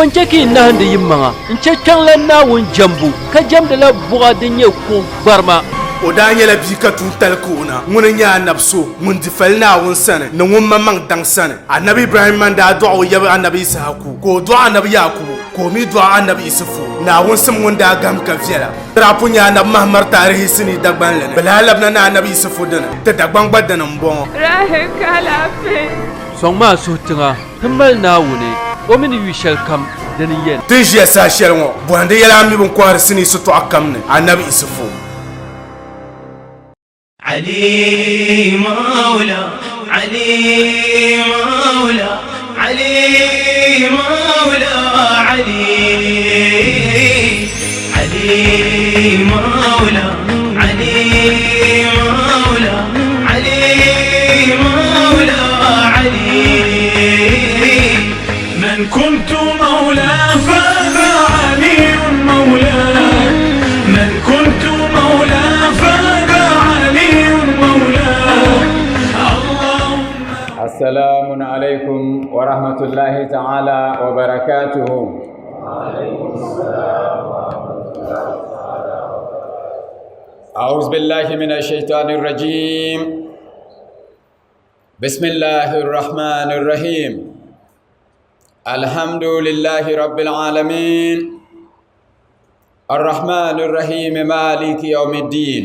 Bɔ n-chɛ ka yi nahindi yimaŋa n-chɛ Kpiɔŋlan Naawuni jɛmbu, ka jɛmdila buɣa din nyɛ kuɣ gbarima? O daa nyɛla bia ka tuuntali ka o na. Ŋuni n-nyɛ anabi so ŋun di fali Naawuni sani ni ŋun maŋmaŋ daŋ sani. Anabi Ibrahimma n-daa dɔɣi o yaba anabi Yisahaku, ka o dɔɣi anabi Yaakubu, ka o mi dɔɣi anabi Isufu. Naawuni sim ŋun daa gahim ka viɛla. Di daa pun nyɛ anabi Mahamar taarihi sinii Dagbanli ni. Bɛ lahi labina ni anabi Isufu dini, ti Dagbaŋ gba dini m-bɔŋɔ. Rahi ka alaafee. Sɔŋmi a suhu tiŋa ti mali Naawuni, o mi ni yu shɛlikam dini n-yɛn. Ti ni ʒiya saha shɛli ŋɔ, bɔhindi yɛla a mi bɛ ni kɔhiri sinii sitɔɣu kam ni, Anabi Isufu. Ali Maula, Ali Maula, Ali Maula, Ali, Ali Maula, Ali Maula, Ali Maula, Ali. من كنت مولاه فعلي مولاه من كنت مولاه فعلي مولاه اللهم السلام عليكم ورحمة الله تعالى وبركاته أعوذ بالله من الشيطان الرجيم بسم الله الرحمن الرحيم الحمد لله رب العالمين الرحمن الرحيم مالك يوم الدين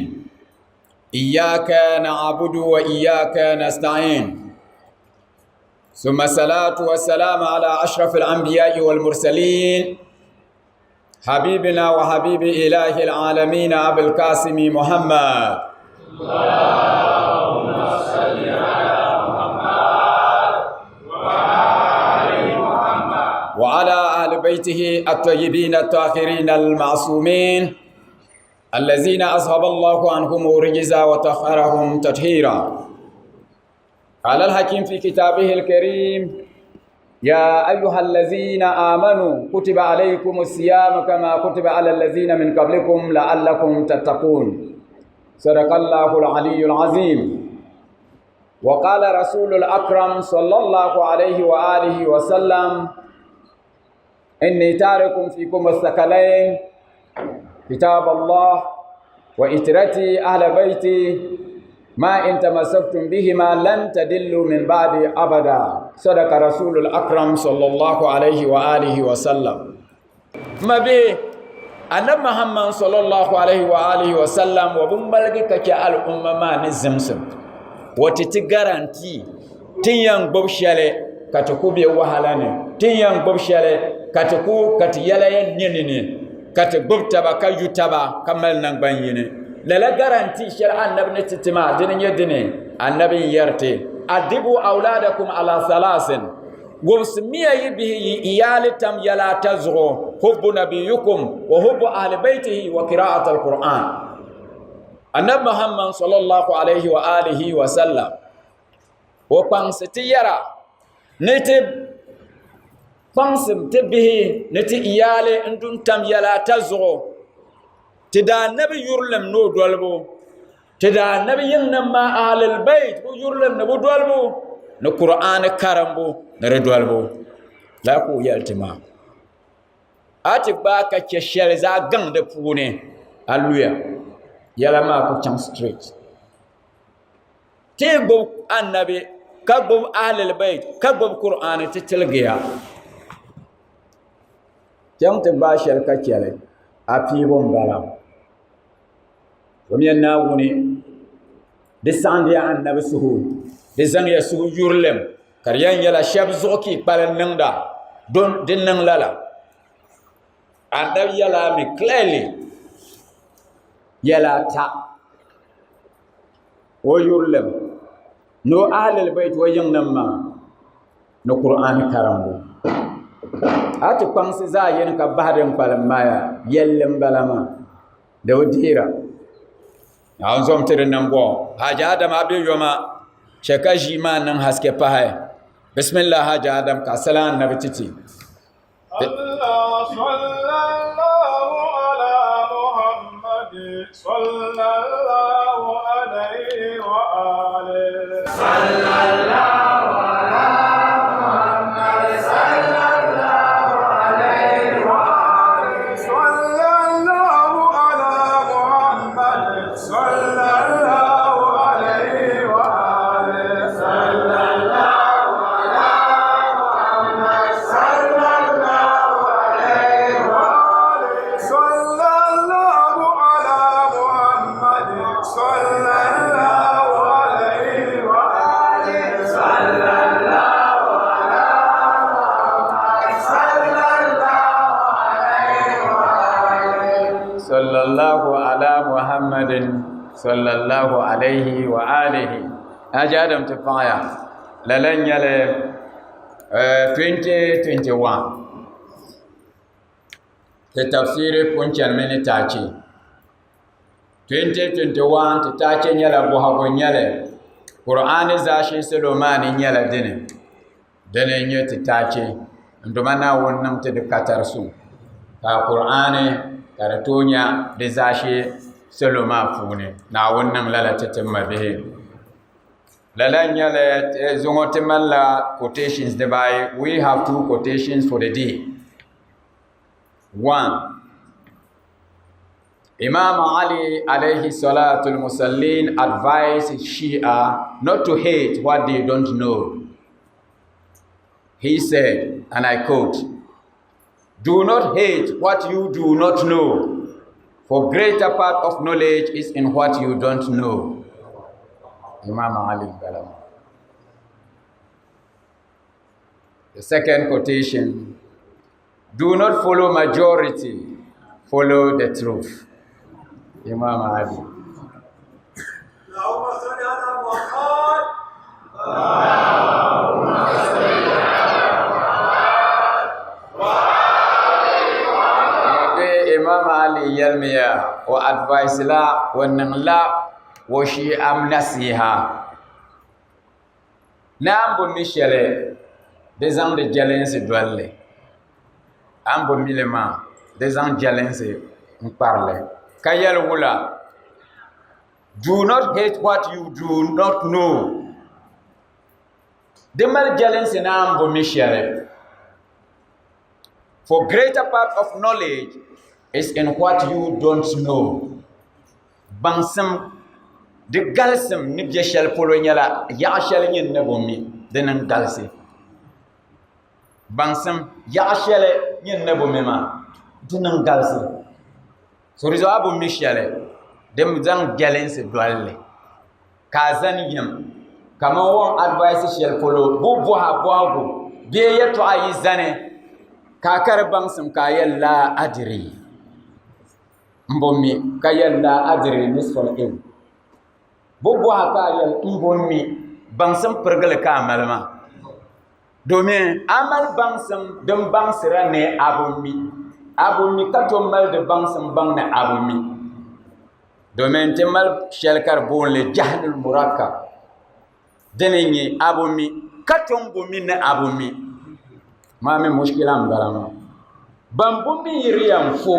إياك نعبد وإياك نستعين ثم الصلاة والسلام على أشرف الأنبياء والمرسلين حبيبنا وحبيب إله العالمين أبو القاسم محمد اللهم صل على محمد وآل محمد وعلى أهل بيته الطيبين الطاهرين المعصومين الذين أذهب الله عنهم الرجز وطهرهم تطهيرا قال الحكيم في كتابه الكريم يا أيها الذين آمنوا كتب عليكم الصيام كما كتب على الذين من قبلكم لعلكم تتقون صدق الله العلي العظيم وقال رسول الأكرم صلى الله عليه وآله وسلم إني تارك فيكم الثقلين كتاب الله وإترتي أهل بيتي ما إن تمسكتم بهما لن تدلوا من بعد أبدا صدق رسول الأكرم صلى الله عليه وآله وسلم ما به annabi muhammad sallallahu alaihi wa alihi wa sallam wa bin balgi ka chɛ al'umma maa ni zimsim wa ti ti garanti tin yɛn gbubi shɛli ka ti ku be wahala ni tin yɛn gbubi shɛli ka ti ku ka ti yɛla yɛn ne ni ni ka ti gbubi taba ka yu taba ka mali naŋgban yini lala garanti shɛli annabi ni ti ti maa dini nyɛ dini annabi n yɛri ti adibu auladakum ala salasin Wumsimiya yi bihi yi iyaali tam yɛla ata zuɣu, hubbu nabiyukum wa hubbu ahli baytihi wa qira'at al-Qur'an. Annabi Muhammad sallallahu alaihi wa alihi wa sallam o kpaŋsi ti yɛra ni ti kpaŋsim ti bihi ni ti iyaali n dun tam yɛla ata zuɣu ti daa nabi yurilim ni o dolibu Ti daa nabi yiŋnim maa ahlul bayt bu yurilim ni bu dolibu ni Kur'aani karimbu ni di dolibu. Lala ka o yɛli ti maa. A ti gbaai ka chɛ shɛli zaa gaŋ di puuni a luya yɛla maa ku chaŋ straight. Ti yi gbubi annabi ka gbubi ahlul bayt ka gbubi Kur'aani ti tiligiya. Chaŋ ti gbaai shɛli ka chɛli a piibu m-bala. Domiya Naawuni, di saɣindi ya annabi suhu, di zaŋ ya suhu yurilim, ka di yɛn nyɛla shɛba zuɣu ka yi kpalim niŋda, don di niŋ lala. Annabi yɛla mi clearly, yɛla ata, o yurilim, ni o ahlul bayt o yiŋnim maa, ni Kur'aani karimbu. A ti kpaŋsi zaa yini ka bahi din kpalim maa ya, yɛlli m-bala maa. Di bi deera. Naawuni zom ti di niŋ bɔ. Haji Adam a be yoma chɛ ka ʒii maa niŋ haske pahi. Bismillah Haji Adam ka a sala annabi titi. Allah sallallahu ala Muhammad sallallahu alayhi wa alihi. Sallallahu ala Muhammad sallallahu alayhi. Sallallahu ala Muhammadin sallallahu alayhi wa alihi. Haji Adam ti paɣaya. Lala n-nyɛli 2021 ti tafsiri pun chanimi ni taachi. 2021 ti taachi nyɛla bɔhigu n-nyɛli Kur'aani zaashee salo maa ni nyɛla dini. Dini n-nyɛ ti taachi n Duuma Naawuni niŋ ti di katari suŋ ka Kur'aani ka di tooi nya di zaashee salo maa puuni. Naawuni niŋ lala ti ti ma bihi. Lala n-nyɛli zuŋɔ ti malila quotations dibaayi. We have two quotations for the day. One, Imam Ali alayhi salatul musallin advised Shia not to hate what they don't know. He said, and I quote, Do not hate what you do not know, for greater part of knowledge is in what you don't know. Imam Ali Balam. The second quotation, Do not follow majority, follow the truth. Imam Ali. اللهم صل على محمد. Bi Imam Ali yɛlimiya o advice la o niŋla o shi'am nasiha. Ni a ni bi mi shɛli di zaŋdi jɛlinsi dolli. A ni bi mi li maa di zaŋ jɛlinsi n-kpari li ka yɛli wula, Do not hate what you do not know. Di mali jɛlinsi ni a ni bi mi shɛli. For greater part of knowledge is in what you don't know. Baŋsim di galisim ni bɛ shɛli polo nyɛla yaɣa shɛli nyin ni bi mi di ni galisi. Baŋsim yaɣa shɛli nyin ni bi mi maa di ni galisi. So di zuɣu a bi mi shɛli di zaŋ jɛlinsi doli li ka a zani yim kamani o ni advice shɛli polo bi bɔhi a bɔhigu bee yɛltɔɣa yi zani ka a ka di baŋsim ka a yɛli laa adiri. N bi mi ka yɛli la adiri nisfal ilm. Bi bɔha ka a yɛli n bi mi baŋsim pirigili ka a mali maa. Domin a mali baŋsim din baŋsira ni a bi mi. A bi mi ka tom mali di baŋsim baŋ ni a bi mi. Domin ti mali shɛli ka di booni li jahlul murakkab. Dini n-nyɛ a bi mi ka tom bi mi ni a bi mi. Maa mi mushkila m-bala maa. Ban bi mi yi di yɛn fo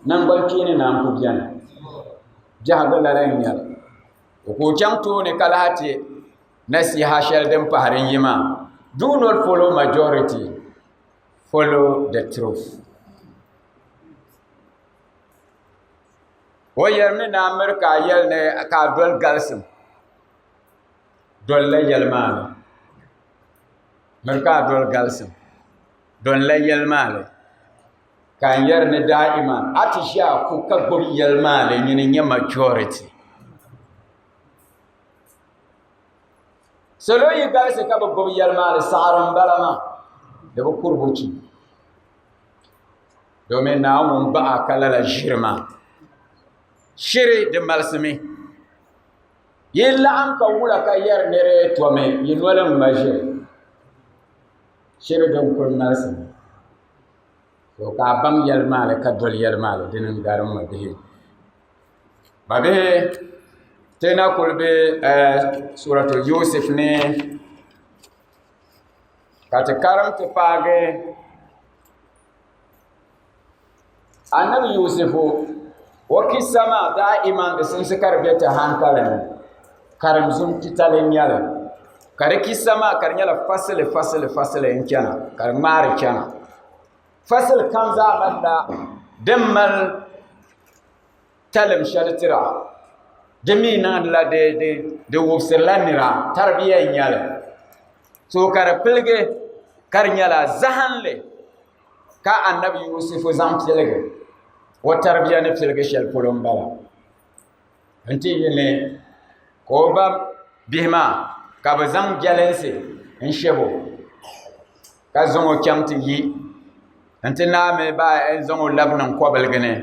naŋgbankpeeni naan ku beni. Biɛhigu lala n-nyɛ li. O ka o chaŋ tooni ka lahi ti nasiha shɛli din pahiri n-yi maa, Do not follow majority, follow the truth. O yɛrimi ni a miri ka a yɛli ni ka a doli galisim. Dolila yɛlimaŋli. Miri ka a doli galisim. Dolila yɛlimaŋli. Ka n yɛri ni daaima a ti ʒi a ko ka gbubi yɛlimaŋli nyini n-nyɛ majority. Salo yi galisi ka bi gbubi yɛlimaŋli saɣiri m-bala maa di bi kuri buchi. Domin Naawuni ŋun baɣa ka lala ʒiri maa. Shiri di malisimi. Yi laɣim ka wula ka yɛri ni di tomi yi noli ŋma ʒiri. Shiri din kuli malisimi. To ka a baŋ yɛlimaŋli ka doli yɛlimaŋli dini n-gari m mabihi. Mabihi ti na kuli be Suratu Yusuf ni ka ti karim ti paagi Anabi Yusufu o kisa maa daa'iman di simsi ka di be ti hankali ni karimzum titali n-nyɛ li ka di kisa maa ka di nyɛla fasili fasili fasili n-chana ka di ŋmaari chana fasili kam zaa malila din mali talim shɛli tira di mi niŋdila di wubisirila nira tarbiya n-nyɛ li so ka di piligi ka di nyɛla zahinli ka anabi Yusufu zaŋ piligi o tarbiya ni piligi shɛli polo m-bala nti yi ni ka o ba bihi maa ka bɛ zaŋ jɛlinsi n-shɛbi o ka zaŋ o chaŋ ti yi nti naai mi ba n-zaŋ o labi niŋ kɔbiligi ni.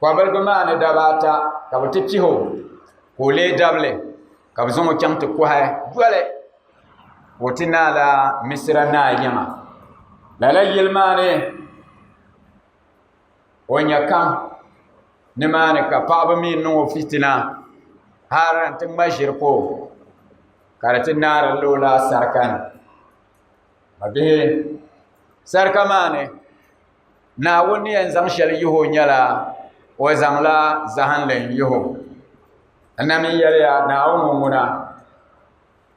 Kɔbiligi maa ni daba ata ka bɛ ti chihi o ka o lee dabili ka bɛ zaŋ o chaŋ ti kɔhi doli ka o ti naala Misira naa yiŋa. Lala yili maa ni o nya kam nimaani ka paɣaba mi niŋ o fitina har n ti ŋma ʒiri pa o ka di ti naari la o laa sarika ni. Mabihi, sarika maa ni Naawuni ni yɛn zaŋ shɛli yihi o nyɛla o zaŋla zahinli n-yihi o. N na mi yɛliya Naawuni ŋɔ ŋuna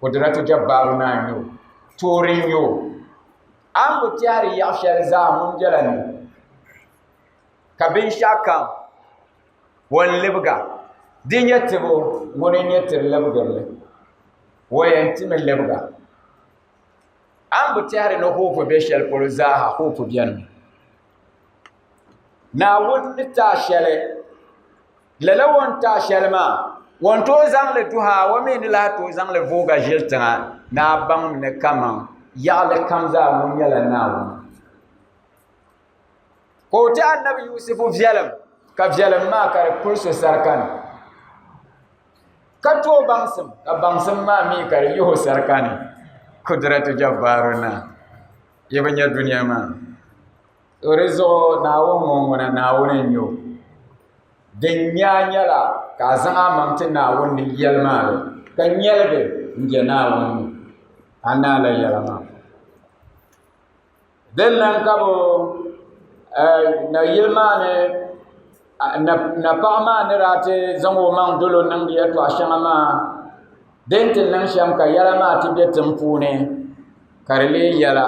Kudiratu Jabbaaru naa n-nyɛ o, toori n-nyɛ o. A ni bi tɛhiri yaɣ shɛli zaa ŋun bela ni, ka binshɛɣu kam o ni libiga, di nyɛ tibu ŋuni n-nyɛ tiri libigirili, o yɛn timi libiga. A ni bi tɛhiri ni hope be shɛli polo zaaha hope benimi. Naawuni ni ti a shɛli, lala o ni ti a shɛli maa, o ni tooi zaŋ li tuhi a, o mi ni lahi tooi zaŋ li vooi ka ʒili tiŋa ni a baŋ ni kaman yaɣili kam zaa ŋun nyɛla Naawuni. Ka o ti Annabi Yusufu viɛlim, ka viɛlim maa ka di puli so sarika ni. Ka ti o baŋsim, ka baŋsim maa mi ka di yihi o sarika ni. Kudratu Jabbaaruna, yi bi nya dunia maa. To di zuɣu Naawuni ŋɔ ŋuna Naawuni n-nyɛ o. Din nya a nyɛla ka a zaŋ a maŋ ti Naawuni ni yɛlimaŋli ka nyɛligi m-be Naawuni ni. A naala yɛla maa. Din niŋ ka bɛ nayili maa ni napaɣa maa ni daa ti zaŋ o maŋ dolo niŋdi yɛltɔɣa shɛŋa maa din ti niŋ shɛm ka yɛla maa ti bɛ tiŋ puuni ka di lee yɛla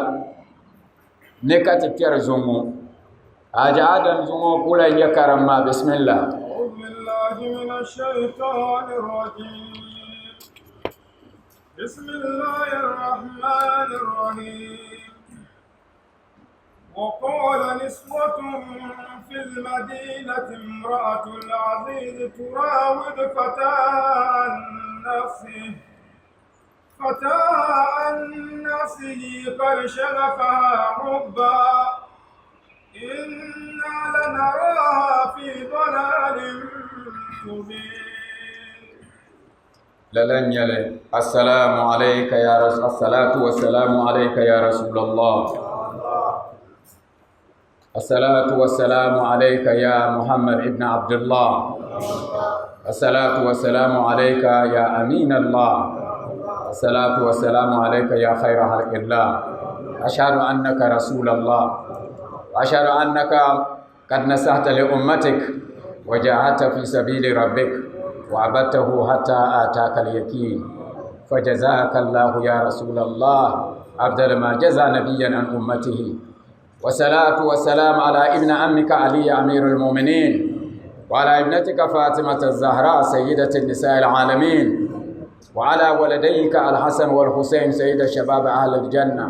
ni ka ti kpɛri zuŋɔ Haji Adam zuŋɔ ku lahi nyɛ karim maa bisimila. بسم الله الرحمن الرحيم وقال نسوة في المدينة امرأة العزيز تراود فتاها عن نفسه فتاها عن نفسه قد شغفها حبا إنا لنراها في ضلال مبين Lala n nyɛli assalaamu alayka ya rasul assalatu wassalamu alayka ya rasulallah assalatu wassalamu alayka ya muhammad ibn abdullah assalatu wassalamu alayka ya amin allah assalatu wassalamu alayka ya khayra khalqillah ashhadu annaka rasulallah wa ashhadu annaka قد نصحت لأمتك وجاهدت في سبيل ربك وعبدته حتى آتاك اليقين فجزاك الله يا رسول الله أفضل ما جزى نبيا عن أمته والصلاة والسلام على ابن عمك علي أمير المؤمنين وعلى ابنتك فاطمة الزهراء سيدة النساء العالمين وعلى ولديك الحسن والحسين سيد شباب أهل الجنة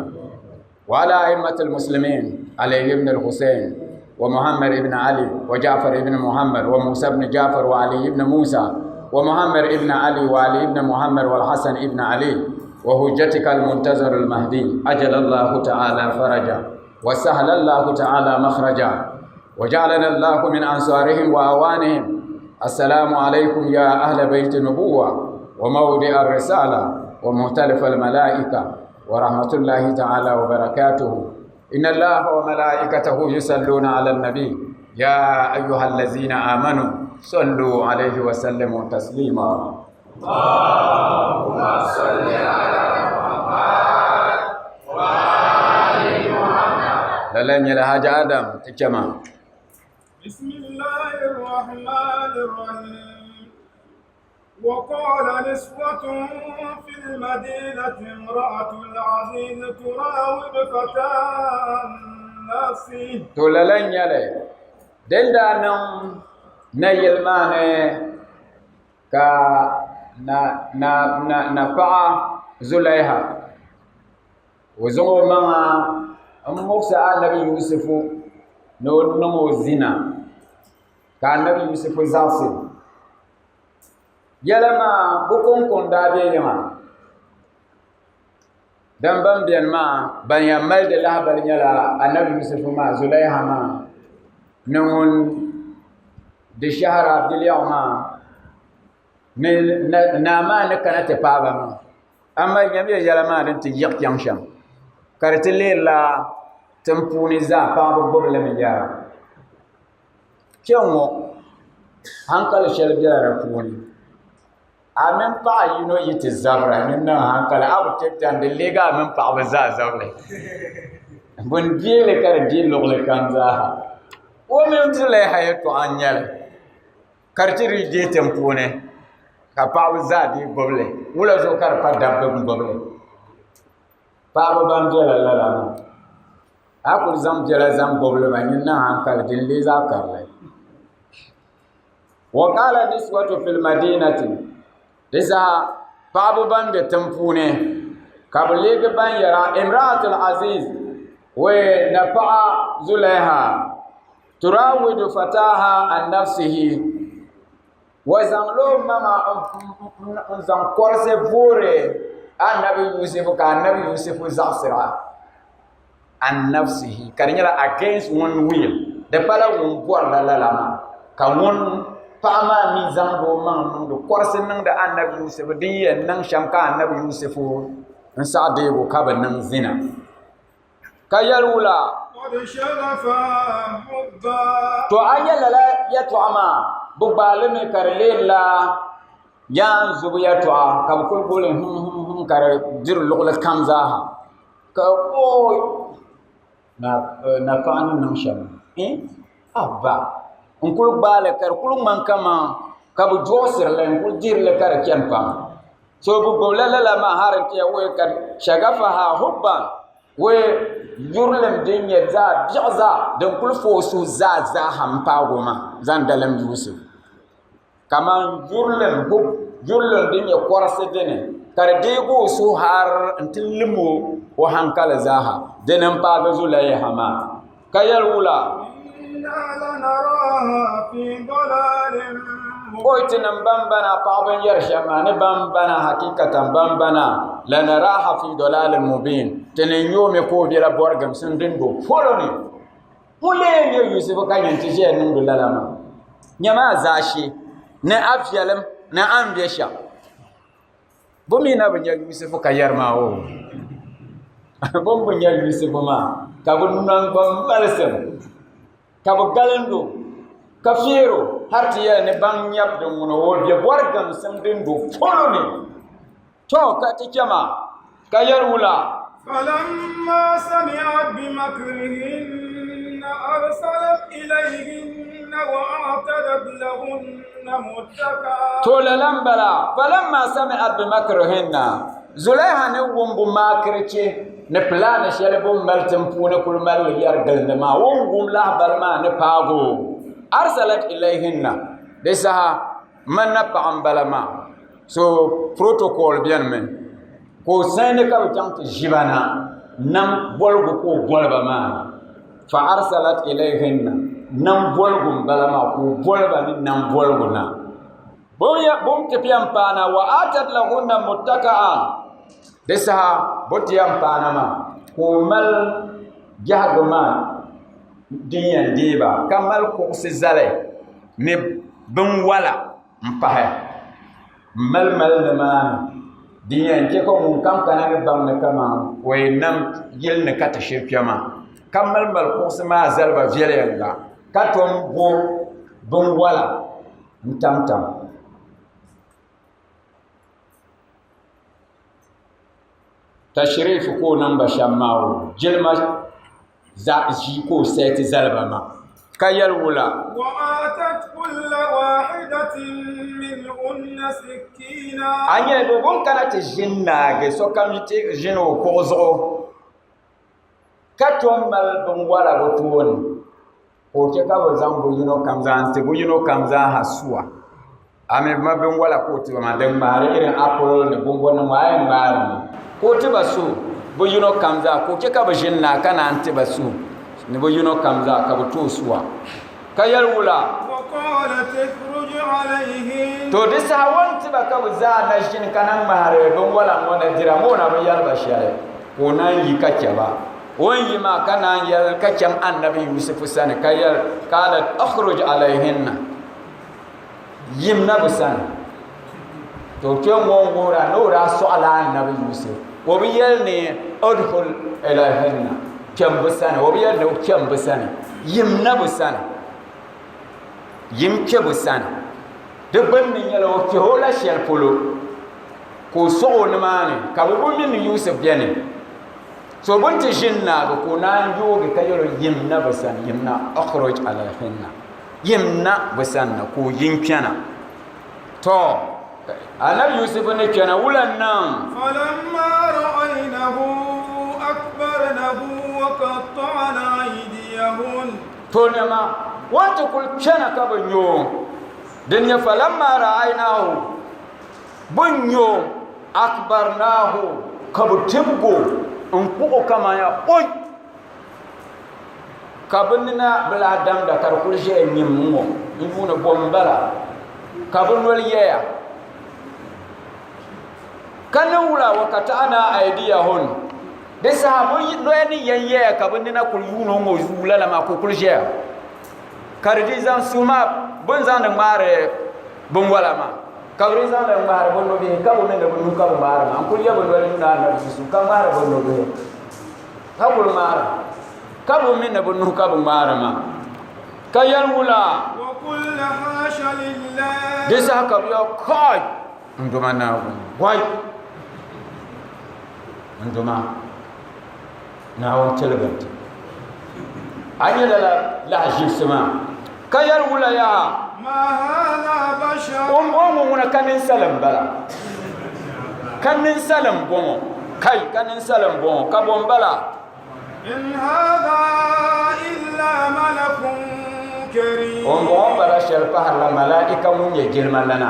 وعلى أئمة المسلمين علي بن الحسين ومحمد بن علي وجعفر بن محمد وموسى بن جعفر وعلي بن موسى ومحمد بن علي وعلي بن محمد والحسن بن علي وهجتك المنتظر المهدي أجل الله تعالى فرجا وسهل الله تعالى مخرجا وجعلنا الله من أنصارهم وأوانهم السلام عليكم يا أهل بيت النبوة وموضع الرسالة ومختلف الملائكة ورحمة الله تعالى وبركاته إن الله وملائكته يصلون على النبي يا أيها الذين آمنوا صلوا عليه وسلموا تسليما اللهم صل على محمد وآل محمد لن يلهج آدم تكما بسم الله الرحمن الرحيم وقال نسوة في المدينة امرأة العزيز تراود فتاها عن نفسه To lala n-nyɛli din daa niŋ nayili maa ni ka na, na, na, na paɣa Zulaiha o zaŋ o maŋa m-muɣisi Anabi Yusufu ni o niŋ o zina ka Anabi Yusufu zaɣisi. Yɛla maa bɛ kɔŋko n-daa be yiŋa. Dan ban beni maa ban yɛn mali di lahibali nyɛla Anabi Yusufu maa Zulaiha maa ni ŋun Di shɛhira biliɛɣu maa ni naa maa ni kana ti paai ba maa, amaa nyamiya yɛla maa din ti yiɣi chaŋ shɛm, ka di ti leerila tiŋ puuni zaa paɣaba gbubi li mi yɛra. Kpɛŋŋo hankali shɛli biɛla di puuni. A mini paɣa yino yi ti zabira ni niŋ hankali a bi kpɛ tani di leegi a mini paɣaba zaa zabili bin deeli ka di deei luɣuli kam zaaha o mini Zulaiha yɛltɔɣa n nyɛli ka di ti dii deei tiŋ puuni ka paɣaba zaa dii gbubili wula zuɣu ka di pa dabba n gbubili paɣaba ban biɛla lala maa a kuli zaŋ biɛla zaŋ gbubili maa nyin niŋ hankali din lee zaɣ karili wa qala niswatu fil madinati di saha paɣaba ban be tiŋ puuni ka bi leegi ban yɛra imraatul aziz wee napaɣa Zulaiha turawidu fataha an nafsihi wa zaŋla o maŋa n zaŋ kɔrisi voori anabi Yusufu ka anabi Yusufu zaɣasira an nafsihi ka di nyɛla against ŋun will di pala ŋun bɔrila lala maa ka ŋun paɣa maa mi zaŋdi o maŋ niŋdi kɔrisi niŋdi anabi Yusufu din yɛn niŋ shɛm ka anabi Yusufu n saɣi deegi ka bi niŋ zina ka yɛli wula to a nyɛ lala yɛltɔɣa maa bi gbaai li mi ka di leerila yaan zubu yɛltɔɣa ka bi kuli booni hum hum hum ka di diri luɣuli kam zaaha ka ooi napaɣa ni niŋ shɛm aba n kuli gbaali ka di kuli ŋmani kamani ka bi joogisirili n kuli dirili ka di chɛni pam so bi gbubila lala maa hali n tiɛha wee ka shagafaha hubban wee yurilim din nyɛ zaɣ biɛɣu zaa din kuli fooi suhu zaa zaaha n paagi o maa zaŋ dalim yuusi Kamani yurilim hub yurilim din nyɛ kɔrisi dini ka di deegi o suhu har n ti lim o o hankali zaaha dini n paagi Zulaiha maa ka yɛli wula o tinim ban bana paɣaba n yɛri shɛm maa ni ban bana hakikatan ban bana lanaraha fi dalalin mubin ti ni nyɛ o mi ka o bela bɔrigimsim din do polo ni Ŋun lee nyɛ Yusufu ka nyin ti ʒiya niŋdi lala maa? Nyama a zaashee ni a viɛlim ni a ni be shɛm. Bɛ mi na bi nya Yusufu ka yɛri maa oo. Bɛ ni bi nya Yusufu maa ka bɛ naŋgban malisim ka bɛ galind o ka feer o hal ti yɛli ni ban nyab din ŋuna o be bɔrigimsim din do polo ni. To ka ti chɛ maa ka yɛli wula? فلما سمعت بمكرهن أرسلت إليهن وأعتدت لهن متكئا To lala m-bala falamma sami'at bimakrihinna Zulaiha ni wum bu maakirichi ni pilaani shɛli bɛ ni mali tiŋ puuni kuli mali li yɛri gilindi maa o ni wum lahibali maa ni paagi o arsalat ilayhinna di saha man na paɣa m-bala maa So protocol beni mi ka o sani ka bi chaŋ ti ʒi ba na nam boligu ka o boli ba maa fa arsalat ilayhinna nam boligu n bala maa ka o boli ba ni nam boligu na bom ti yɛn paana wa atat lahunna muttaka'an di saha bo ti yɛn paana maa ka o mali biɛhigu maa din yɛn deei ba ka mali kuɣusi zali ni binwala n pahi n mali mali nimaani din yɛn chɛ ka ŋunkam kana ni baŋ ni kaman o yɛn nam yili ni ka ti shiri kpɛ maa ka mali mali kuɣusi maa zaliba viɛnyɛlinga ka tom bo binwola n tamtam tashirifu ka o niŋ ba shɛm maa o jilima ʒii ka o sɛti zali ba maa ka yɛli wula a nyɛ bɛ bɔŋ kana ti ʒini naagi sokam yi ti ʒini o kuɣu zuɣu ka tom mali binwala bɛ tooni ka o chɛ ka bɛ zaŋ bɛ yino kam zaa n-ti bɛ yino kam zaa ha sua a mi ma binwala ka o ti ba maa din ŋmaari irin apple ni bonbonima a yɛn ŋmaari mi ka o ti ba su bɛ yino kam zaa ka o chɛ ka bɛ ʒini naa ka naan ti ba su ni bɛ yino kam zaa ka bɛ tooi sua ka yɛli wula to di saha o ni ti ba ka bɛ zaa na ʒini ka na ŋmahiri binwala ŋɔ na dira ŋɔ o na bi yɛli ba shɛli ka o naan yi ka chɛ ba O ni yi maa ka naan yɛli ka chaŋ Annabi Yusufu sani ka yɛli, Qaalat ukhruj alayhinna. Yim na bi sani. To kpe ŋɔ n wuhira ni o daa sɔɣila anabi Yusuf. O bi yɛli ni udkhul ilayhinna, kpɛm bi sani. O bi yɛli ni kpɛm bi sani. Yim na bi sani. Yim kpe bi sani. Di gbunni nyɛla o kpɛhi o la shɛli polo ka o sɔɣ o nimaani ka bɛ bi mi ni Yusuf beni. So bɛ ni ti ʒini naagi ka o naan yoogi ka yɛl o yim na bi sani, yim na ukhruj alayhinna, yim na bi sani na ka o yi n-kpɛna. Tɔ! Anabi Yusuf ni kpɛna wula n-niŋ? فلما رأينه أكبرنه وقطعن أيديهن. To nɛma, o ni ti kuli kpɛna ka bɛ nya o, din nyɛ falamma ra'aynahu, bɛ ni nya o, akbarnahu, ka bɛ tibigi o n-kpuɣ o kaman ya, Oi! Ka bɛ nina bi lahi damda ka di kuli ʒiɛya nyim ŋ-ŋɔ n-yuuni bɔ m-bala, ka bɛ noli yɛya. Ka niŋ wula wa kata'ana aydiyahun, di saha bɛ noya ni yɛn yɛya ka bɛ nina kuli yuuni o ŋ-ŋɔ zuu lala maa ka o kuli ʒiɛya. Ka di dii zaŋ sua maa bɛ ni zaŋdi ŋmaari binwala maa, ka bɛ dii zaŋdi ŋmahiri bɛ nubihi, ka bɛ mi ni bɛ nuhi ka bɛ ŋmaari maa. N kuli ye bɛ noli yuuni Anabi Yusuf ka ŋmahiri bɛ nubihi, ka kuli ŋmaara, ka bɛ mi ni bɛ nuhi ka bɛ ŋmaari maa. Ka yɛli wula? Di saha ka bɛ yɛli, Kai! N Duuma Naawuni, wai! N Duuma Naawuni tiligi ti. A nyɛ lala lahaʒibisi maa ka yɛli wula yaha? O ŋɔ ŋuna ka ninsal m-bala, ka ninsal m-bɔŋɔ, kai ka ninsal m-bɔŋɔ, ka bɔ m-bala? O ŋɔ pala shɛli pahirila malaika ŋun nyɛ jilima lana.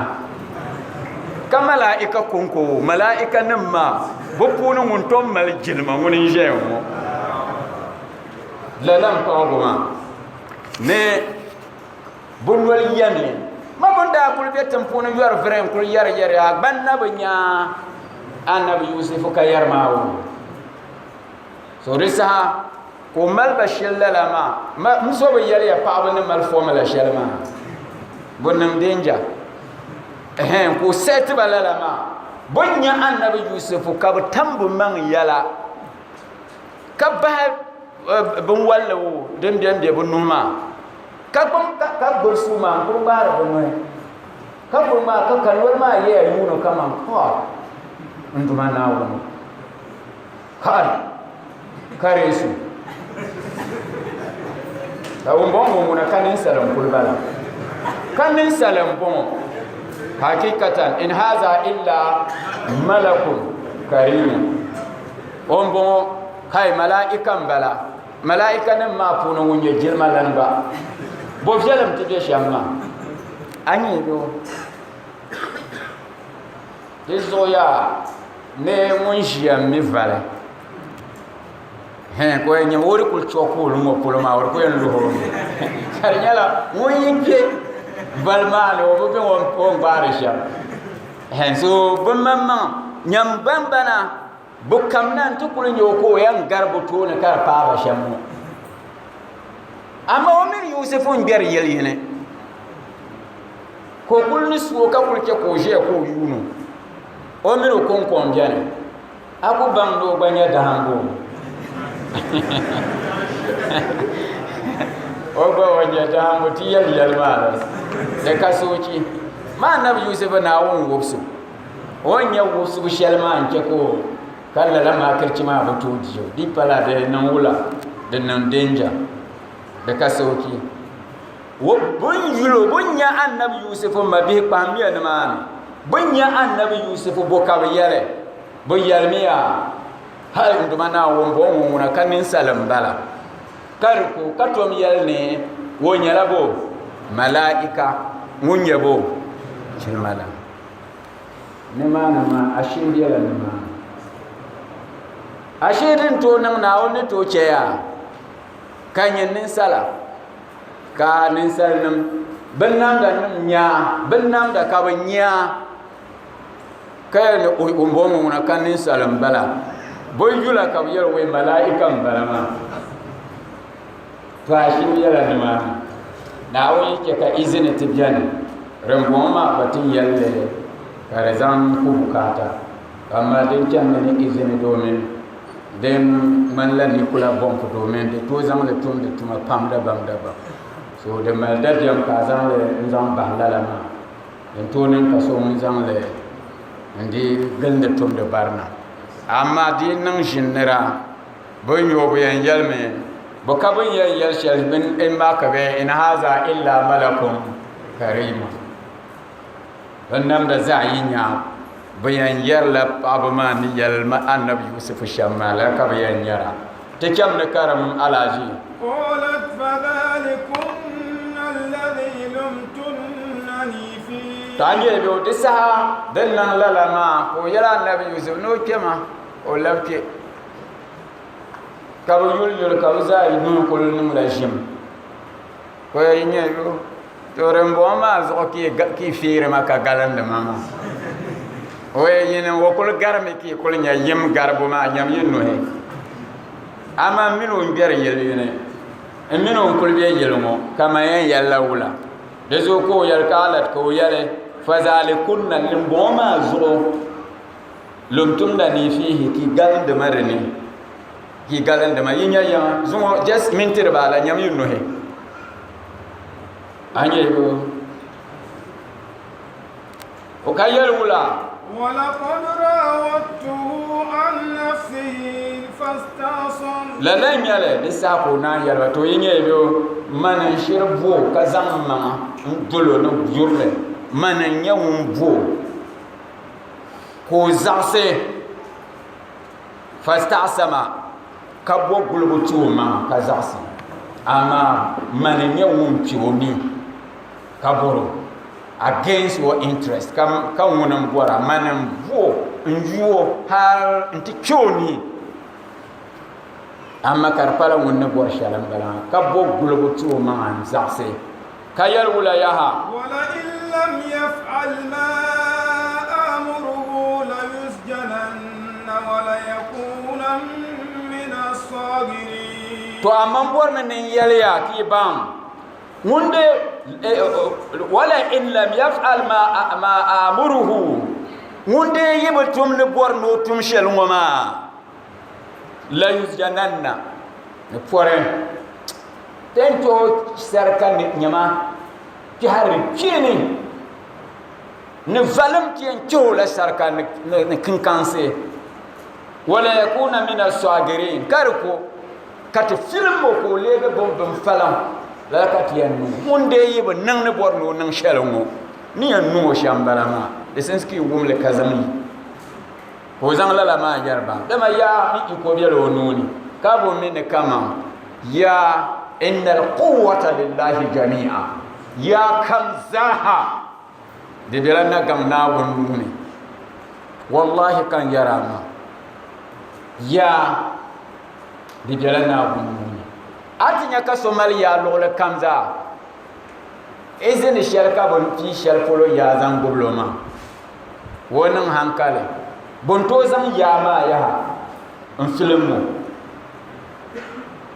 Ka malaika kɔŋko, malaikanim maa, bɛ puuni ŋun tom mali jilima ŋuni n-ʒeya ŋɔ. Lala m-paɣibu maa ni bɛ noli yɛmi, Ma bɛ ni daa kuli be tiŋ puuni yɔri viri n-kuli yɛri yɛri a gba na bi nya Anabi Yusufu ka yɛri maa o. So di saha ka o mali ba shili lala maa. M so bi yɛli ya paɣaba ni mali formula shɛli maa bɛ niŋ danger. Ɛhɛn ka o saɣi ba lala maa. Bɛ nya Anabi Yusufu ka bɛ tam bɛ maŋ yɛla ka bahi binwalli din bɛn be bɛ nuhi maa ka gbubi sua maa n-kuli ŋmaari bɛ nuhi ka kuli ŋmaai ka ka noli maa yɛya yuuni kaman kai n Duuma Naawuni. Kai kareesu ka ŋun bɔŋɔ ŋɔ ŋuna ka ninsal n-kuli bala ka ninsal m-bɔŋɔ hakikatan in haza illa malakun karimun o ni bɔŋɔ kai malaika m-bala malaikanim maa puuni ŋun nyɛ jilima lan gba bɔ viɛlim ti be shɛm maa a nyɛ doo Di zuɣu yaa ni ŋun ʒiya m-mi vali hɛn ka o yɛn nyɛ o di kuli chɔki o ŋɔ polo maa o di ku yɛn luhi o mi ka di nyɛla ŋun yi kpe vali maa ni o bi be o ni gbaari shɛm hɛn so bɛ maŋmaŋ nyam banbana bɛ kamina nti kuli nya o ka o yɛn gari bɛ tooni ka di paai ba shɛm ŋɔ amaa o mini Yusufu n-gbɛri yɛl yini Ka o kul ni su o ka kul chɛ ka o ʒiya ka o yuun o, o min o kɔŋko m-beni. A ku baŋ ni o gba nya dahimbu. O gba o nya dahimbu ti yɛli yɛli maa la, di ka soochi. Maa Anabi Yusufu Naawuni wubisibu, o ni nya wubisibu shɛli maa n-chɛ ka o ka lala maakirichi maa bi tooi di o. Di pala di niŋ wula? Di niŋ danger. Di ka soochi. Bɛ ni yul o, bɛ ni nya Anabi Yusufu mabihi kpahimmiya nimaani. Bɛ ni nya Anabi Yusufu, bɔ ka bɛ yɛli? Bɛ yɛlimiya, Hal n Duuma Naawuni bɔ ŋɔ ŋuna ka ninsal m-bala, ka di ku ka tom yɛli ni o nyɛla bo? Malaika ŋun nyɛ bo? Jilimalana. Nimaani maa, ashee bela nimaani. Ashee din tooi niŋ Naawuni ni tooi chɛ ya ka nyɛ ninsala. Ka ninsalinim binnamda nim nya binnamda ka bi nya ka yɛli ni oi o bɔŋɔ ŋuna ka ninsal n bala bi yula ka bi yɛli wai malaika n bala maa to a shiri yɛla nimaani Naawuni yi chɛ ka izini ti bɛni. Din bɔŋɔ maa gba ti yɛli li ka di zaŋ ku bukaata, amaa din chanimi ni izini domin din ŋmanila nikula bɔmpu domin di tooi zaŋ li tumdi tuma pam dabam dabam. So di mali dabiɛm ka a zaŋ li n-zaŋ bahi lala maa, din tooi niŋ ka so ŋun zaŋ li n-di gilindi tumdi barina. Amaa di yi niŋ ʒini nira, bɛ ni o bi yɛn yɛlimi, bɛ ka bɛ ni yɛn yɛli shɛli bini in maa ka bɛ in haza illa malakun karimun. Bɛ namda zaa yi nya bɛ yɛn yɛrila paɣaba maa ni yɛli Annabi Yusufu shɛm maa lala ka bɛ yɛn yɛra. Ti cham ni karim alaji. قالت فذلكن الذي لمتنني فيه To a nyɛ bɛ di saha din niŋ lala maa ka o yɛli Annabi Yusuf ni o kpɛma o labi kpɛ ka bi yuli yuli ka bi zaa nuu kuli niŋla ʒim ka o yɛli nyɛ yo to din bɔŋɔ maa zuɣu ka yi feeri ma ka galindi ma maa o yɛli yini o kuli garimi ka yi kuli nyɛ yim garibu maa nyam yi nuhi amaa n mini o n gbɛri yili yini n mini o n kuli bɛ yili ŋɔ ka man yɛn yɛlila wula di zuɣu ka o yɛli ka alat ka o yɛli fazalikunna din bɔŋɔ maa zuɣu lumtumda ni fihi ki galindima di ni ki galindima yi nya yaŋa zuŋɔ just minti dibaala nyam yi nuhi a nyɛ o ka yɛli wula ولقد راودته عن نفسه فاستعصم lala n nyɛli di saha ka o naan yɛli ba to yi nyɛ bɛ mani n shiri bo ka zaŋ n maŋa n dolo ni yurili mani n nyɛ ŋun bo ka o zaɣisi fastasama ka bo gulibu ti o maŋa ka zaɣisi amaa mani n nyɛ ŋun kpi o ni ka bɔro against your interest ka ka ŋuni n bɔra mani n bo n yuo hali n ti kpi o ni amaa ka di pala ŋun ni bɔri shɛli n bala ka bo gulibu ti o maŋa n zaɣisi ka yɛli wula yaha ولئن لم يفعل ما آمره ليسجنن وليكونن من الصاغرين to amma n bɔrimi ni n yɛliya ka yi baŋ ŋun de wala in lam yaf'al ma ma amuruhu ŋun de yi bi tum ni bɔri ni o tum shɛli ŋɔ maa la yusjananna ni pɔri Ti ni tooi sarika ni nyama kpɛhiri kpeeni ni valim ti yɛn kpɛhi o la sarika ni kinkansi wala yakuna min asagirin ka di ko ka ti filim o ka o leegi bin bin faliŋ lala ka ti yɛn niŋ ŋun dee yi bi niŋ ni bɔri ni o niŋ shɛli ŋɔ ni yɛn niŋ o shɛm bala maa di sinsi ka yi wumli ka zaŋ yi ka o zaŋ lala maa yɛri ba dama yaa ni iko bɛla o nuuni ka bo mi ni kaman yaa innal quwwata lillahi jami'a yaa kam zaaha di bɛla nagaŋ Naawuni nuuni wallahi kan yɛra ma yaa di bɛla Naawuni nuuni a ti nya ka so mali yaa luɣuli kam zaa izini shɛli ka bi pii shɛli polo yaa zaŋ gbubili o maa o niŋ hankali bɛ ni tooi zaŋ yaa maa yaha n filim o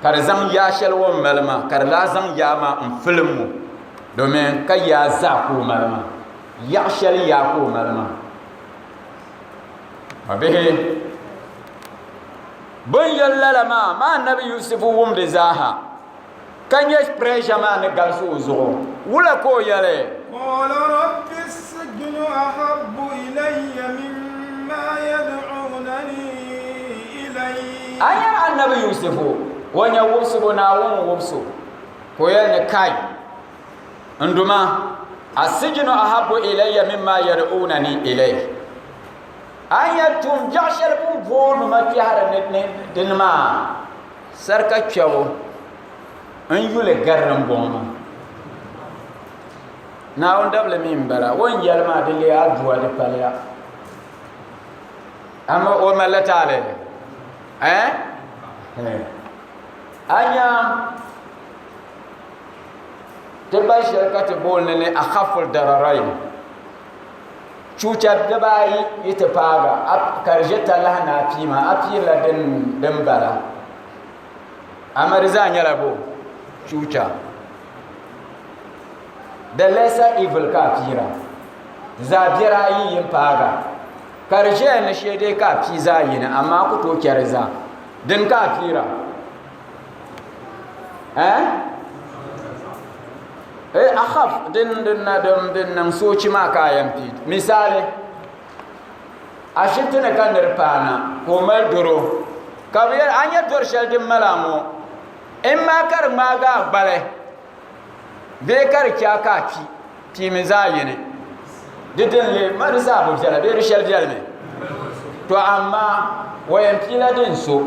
ka di zaŋ yaa shɛli o ni mali maa ka di lahi zaŋ yaa maa n filim o domin ka yaa zaa ka o mali maa yaɣa shɛli yaa ka o mali maa ma bihi bin yɛli lala maa maa nabi Yusufu wum di zaaha ka nyɛ pressure maa ni galisi o zuɣu wula ka o yɛli قال رب السجن أحب إلي مما يدعونني إليه a nyɛ annabi Yusufu o nyɛ wubisibu Naawuni wubisibu ka o yɛli ni kai n duma asijinu ahabu ilayya mimma yad'unani ilayhi a nyɛ tum biɛɣu shɛli bin booni ma kpɛhiri ni dini maa Sarika kpɛbu n yuli gari din bɔŋɔ maa. Naawuni dabili mi n-bala, o ni yɛli maa di leei aduwa di paliya. Amaa o malila taali? Eh? A nya ti ba shɛli ka ti booni ni akhaful dararain. Chuucha dibaayi yi ti paaga ka di ʒe talahi ni a pii maa, a piirila din bala. Amaa di zaa nyɛla bo? Chuucha. The lesser evil ka a piira. Zaɣ biɛri ayi yi paaga ka di ʒɛya ni shee dee ka a pii zaɣ yini amaa a ku tooi chɛ di zaa. Dini ka a piira? Eh? Eh, akhaf din din na din din niŋ soochi maa ka a yɛn pii. Misali, ashibiti ni ka niri paana ka o mali doro ka bi yɛli a nyɛ dori shɛli din mali a ŋɔ in maa ka di ŋmaagi a gbali bee ka di chɛ a ka a kpi piimi zaɣ yini di din le ma di zaa bi viɛla bee di shɛli viɛlimi to amaa o yɛn piila din so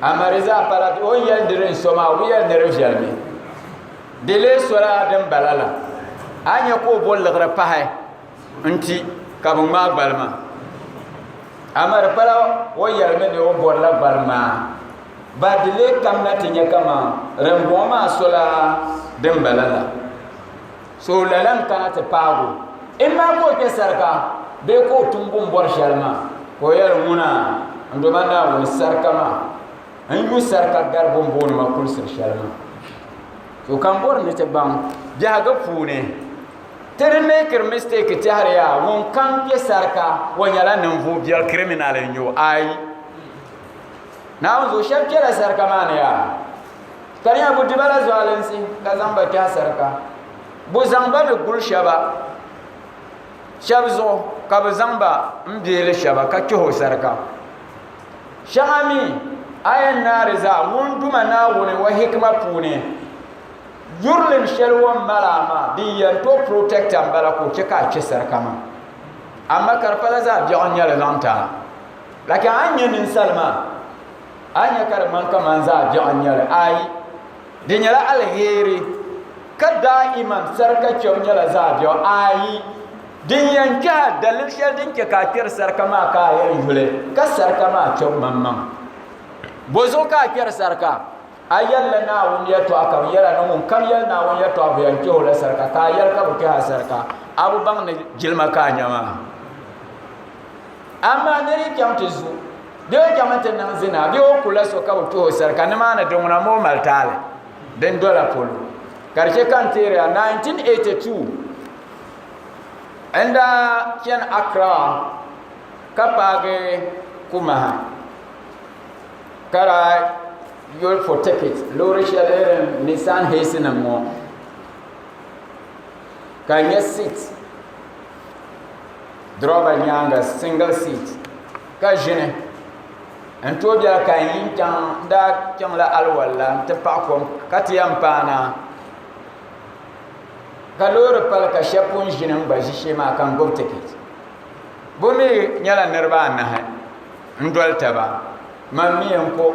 amaa di zaa pala o ni yɛli ni din so maa o bi yɛli ni di viɛlimi di lee sola din bala la a nyɛ ka o bo liɣiri pahi n ti ka bi ŋmaai gbali maa amaa di pala o yɛlimi ni o bɔrila gbali maa ba di lee kamina ti nyɛ kaman din bɔŋɔ maa sola din bala la so lala n kana ti paagi o in maa ka o kpɛ sarika bee ka o tum bun bɔri shɛli maa ka o yɛli ŋuna n doma Naawuni sarika maa n yu sarika gari bun booni ma kulisiri shɛli maa so ka n bɔri ni ti baŋ biɛhigu puuni ti di meekiri mistake tɛhiri yaa ŋun kam kpɛ sarika o nyɛla ninvuɣ biɛli criminal n nyɛ o ayi Naawuni zuɣu shɛba kpɛla sarika maa ni yaa ka di nyɛla bɛ di ba la zualinsi ka zaŋ ba kpɛhi sarika bɛ zaŋ ba mi guli shɛba shɛba zuɣu ka bɛ zaŋ ba n beeli shɛba ka kpɛhi o sarika shɛŋa mi a yɛn naari zaa ŋun Duuma Naawuni o hikima puuni yurilim shɛli o ni mali a maa din yɛn tooi protect a m-bala ka o chɛ ka a kpe sarika maa amaa ka di pala zaɣ biɛɣu n-nyɛ li zaŋ ti a. Lakin a ni nya ninsal maa, a ni nya ka di ŋmani kaman zaɣ biɛɣu n-nyɛ li. Aai, di nyɛla aliheri, ka daa'iman sarika kpɛbu nyɛla zaɣ biɛɣu. Aai, din yɛn kpɛh a daliri shɛli din chɛ ka a kpɛri sarika maa ka a yɛn yuli ka sarika maa kpɛbu maŋmaŋ. Bɔzuɣu ka a kpɛri sarika? A yɛlila Naawuni yɛtɔɣa ka bɛ yɛl a ni ŋunkam yɛli Naawuni yɛtɔɣa bɛ yɛn kpɛh o la sarika, ka a yɛli ka bɛ kpɛh a sarika, a bi baŋ ni jilima ka a nya maa. Amaa nir yi chaŋ ti zu bee o chaŋmi ti niŋ zina bee o kula so ka bi tuhi o sarika nimaani din ŋuna ma o mali taali din dola polo. Ka di chɛ ka n teeri ya 1982 n daa chani Accra ka paagi Kumaha ka daa yoli for ticket loori shɛli irin Nissan Hiace nim ŋɔ ka n nyɛ seat Durova nyaanga single seat ka ʒini n tooi biɛla ka n yi chaŋ n daa chaŋla aliwalla n ti paɣi kom ka ti yɛn paana ka loori pali ka shab pun ʒini n gba ʒi shee maa ka n gbubi tikit bi mii nyɛla niraba anahi n doli taba man mii n ko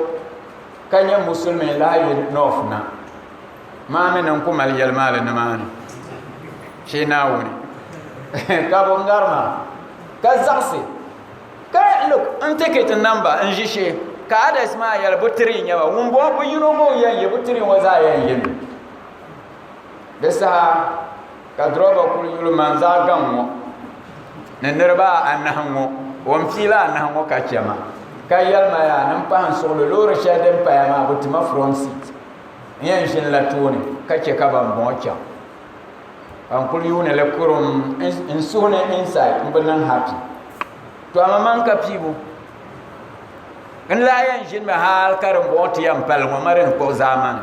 ka nyɛ musulimi n lahi yi nɔf na maa mi ni n ku mali yɛlimaali nimaani shee Naawuni ka bi ŋari ma ka zaɣisi ka look n tikiti namba n ʒi shee ka others maa yɛli bi tiri n nyɛba ŋun bɔŋɔ bi yino ŋɔ yɛn ye bi tiri ŋɔ zaa yɛn yemi di saha ka durɔba kuli yuli man zaɣ gaŋ ŋɔ ni niriba anahi ŋɔ o ni piila anahi ŋɔ ka chɛ ma ka yɛli ma yaa ni n pahi n suɣuli loori shɛli din paya maa bi tima front seat n yɛn ʒinila tooni ka chɛ ka ban bɔŋɔ chaŋ ka n kuli yuuni li kurum n suhu ni inside n bi niŋ happy to amaa man ka piibu n lahi yɛn ʒinimi hali ka din bɔŋɔ ti yɛn pali ŋɔ ma din kpuɣi zaamani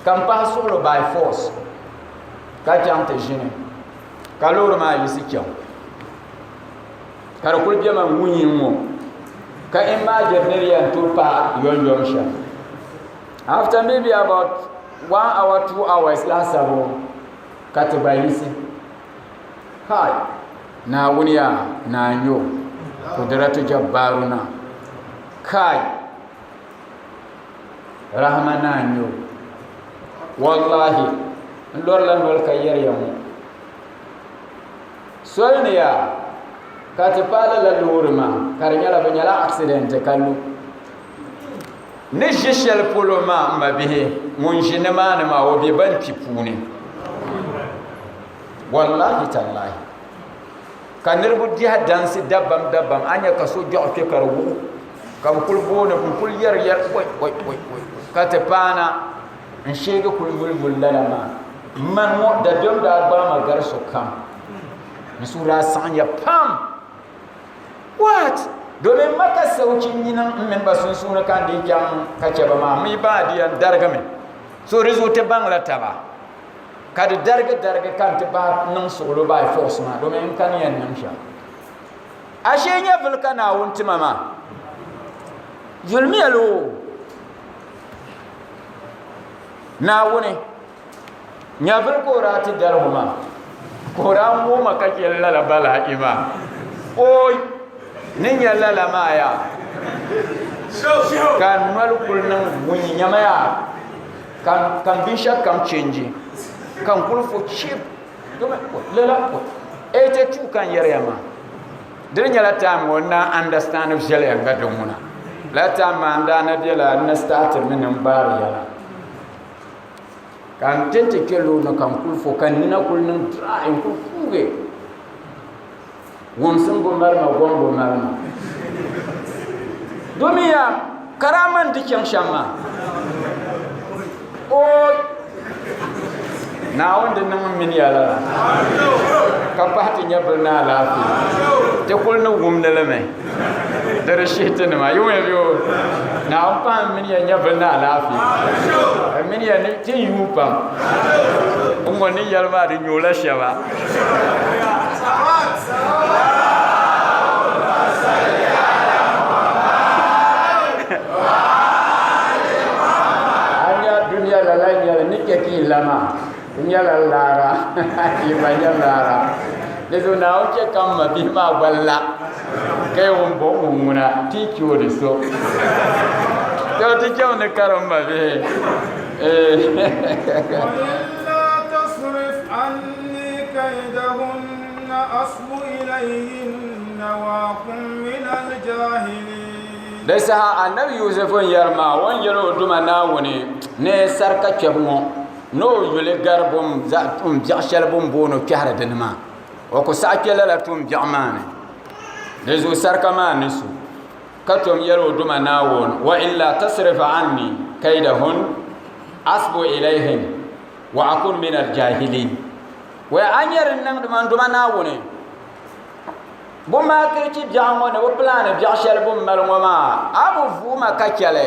ka n pahi suɣulo by force ka chaŋ ti ʒini ka loori maa yiɣisi chaŋ ka di kuli bɛ ma ŋunyi ŋɔ ka imagine ni di yɛn tooi paai yomyom shɛm After maybe about 1 hour, 2 hours laasabu ka ti gba yiɣisi. Kai! Naawuni yaa, naa n-nyɛ o, Kudiratu Jabbaaruna. Kai! Rahama naa n-nyɛ o. Wallahi, n lɔrila noli ka yɛri ya ŋɔ. Soli ni yaa, ka ti paai lala loori maa ka di nyɛla bɛ nyɛla accident ka lu. Ni ʒi shɛli polo maa m mabihi ŋun ʒi nimaani maa o be ban kpi puuni wallahi tallahi ka niriba diɛhi dansi dabam dabam a nya ka so gbɛɣu kpe ka di wuɣi ka bɛ kuli booni n kuli yɛri yɛri oi oi oi oi ka ti paana n sheegi kuli yuli yuli lala maa. Mani ŋɔ dabiɛm daa gbaai ma gari sokam. N suhu daa saɣimya pam. What? Domin ma ka sawuchi nyini n mini ba sunsuuni ka n dii chaŋ ka chɛ ba maa, mi baa di yɛn darigimi. So di zuɣu ti baŋla taba ka di darigi darigi ka n ti bahi niŋ suɣulo by force maa domin n kani yɛn niŋ shɛm. Ashee nyɛvili ka Naawuni ti ma maa. Yulimiya li o. Naawuni nyɛvili ka o daa ti daligu maa ka o daa ŋoo ma ka chɛ lala balaa'i maa. Ooi! Ni nya lala maa yaa ka n noli kuli niŋ wunyi nyama yaa ka n binshɛɣu kam chenji ka n kuli fo chip lala 82 ka n yɛriya maa di nyɛla time ŋɔ n na understand viɛlya gba di ŋuna lala time maa n daa na bela n na startiri mi ni n gbaari yɛla ka n ti ti kpɛ loori ni ka n kuli fo ka n nina kuli niŋ dry n kuli kuugi wumsim bi mali ma gom bi mali ma domin ya karama n di chaŋ shɛm maa ooi Naawuni di niŋ m mini ya lala ka pahi ti nyɛvili ni alaafee ti kuli ni wumdi li mi di di shihi ti nima yi wumya bɛ o Naawuni pahi m mini ya nyɛvili ni alaafee m mini ya ni ti yuui pam n ŋɔ ni yɛli maa di nyoola shɛba. A nya dunia lala n-nyɛli ni chɛ ka yi la maa, di nyɛla laara, yi gba nya laara. Di zuɣu Naawuni chɛ ka m mabihi maa gba la, ka yi ŋun bɔŋ ŋun ŋuna ti yi chɛ o di so. To ti chɛmi ni karim mabihi. وإلا تصرف عني كيدهن أصب إليهن وأكن من الجاهلين Di saha Anabi Yusuf n yɛri maa o ni yɛli o Duuma Naawuni ni sarika kpɛbu ŋɔ ni o yuli gari tuun biɛɣu shɛli bɛ ni booni kpɛhiri dini maa, o ku saɣi kpe lala tuun biɛɣu maa ni. Di zuɣu sarika maa ni su ka tom yɛli o Duuma Naawuni, Wa illa tasrif anni kaidahun asbu ilayhin wa akun min aljahilin. Wɛ a nyɛ din niŋdi ma n Duuma Naawuni, Bɛ maakirichi biɛɣu ŋɔ ni bɛ pilaani biɛɣu shɛli bɛ ni mali ŋɔ maa, a bi vuui ma ka chɛ li.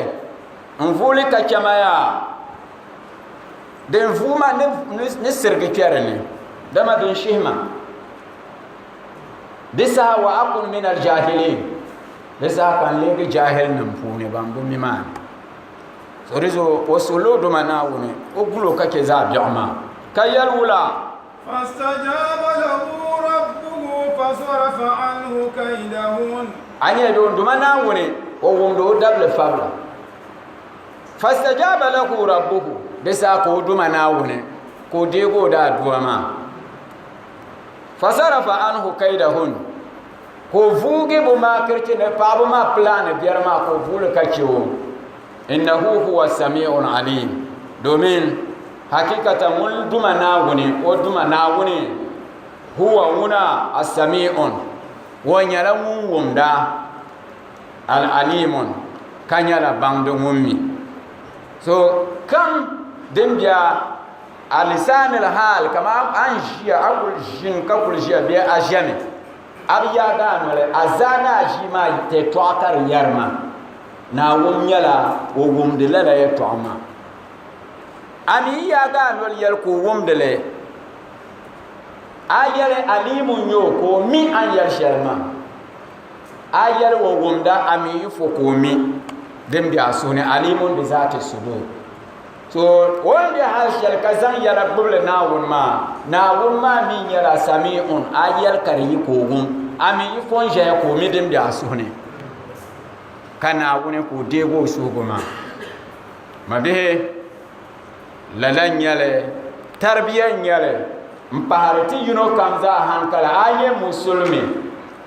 N vuui li ka chɛ ma yaa, din vuui ma ni sirigi kpe di ni, dama din shihi ma. Di saha wa akun min al-jahilin, di saha ka n leegi jahilnim puuni ban bi mi maa ni. So di zuɣu o suhila o Duuma Naawuni o gul o ka chɛ zaɣ biɛɣu maa, ka yɛli wula? فاستجاب له ربه فصرف عنه كيدهن. A nyɛ di o Duuma Naawuni o wumdi o dabili fabila. Fastajaba lahu rabbuhu, di saha ka o Duuma Naawuni ka o deegi o daadua maa. Fasarafa anhu kaidahun, ka o vuugi bɛ maakiriti ni paɣaba maa pilaani biɛri maa ka o vuuli ka chɛ o. Innahu huwa sami'un alim, domin hakikatan ŋun Duuma Naawuni, o Duuma Naawuni, huwa ŋuna as-sami'un, o nyɛla ŋun wumda, al-alimun, ka nyɛla baŋdi ŋun mi. So kam din be a lisaanil haal kaman a ni ʒiya a kuli ʒini ka kuli ʒiya bee a ʒɛmi a bi yaagi a noli a zaa ni a ʒii maa yɛtɔɣa ka di yɛri maa Naawuni nyɛla o wumdi lala yɛtɔɣa maa. A mi yi yaagi a noli yɛli ka o wumdi li, a yɛli Alimu n-nyɛ o ka o mi a ni yɛli shɛli maa. A yɛli o wumda, a mi yi fo ka o mi din be a suhu ni, Alimun bi zaati sudur. So o ni be hal shɛli ka zaŋ yɛla gbubili Naawuni maa, Naawuni maa mi nyɛla Sami'un, a yɛli ka di yi ka o wum, a mi yi fo n-ʒɛya ka o mi din be a suhu ni. Ka Naawuni ka o deegi o suhigu maa. Mabihi, lala n-nyɛli, tarbiya n-nyɛli m-pahiri ti yino kam zaa hankali. A nyɛ musulimi,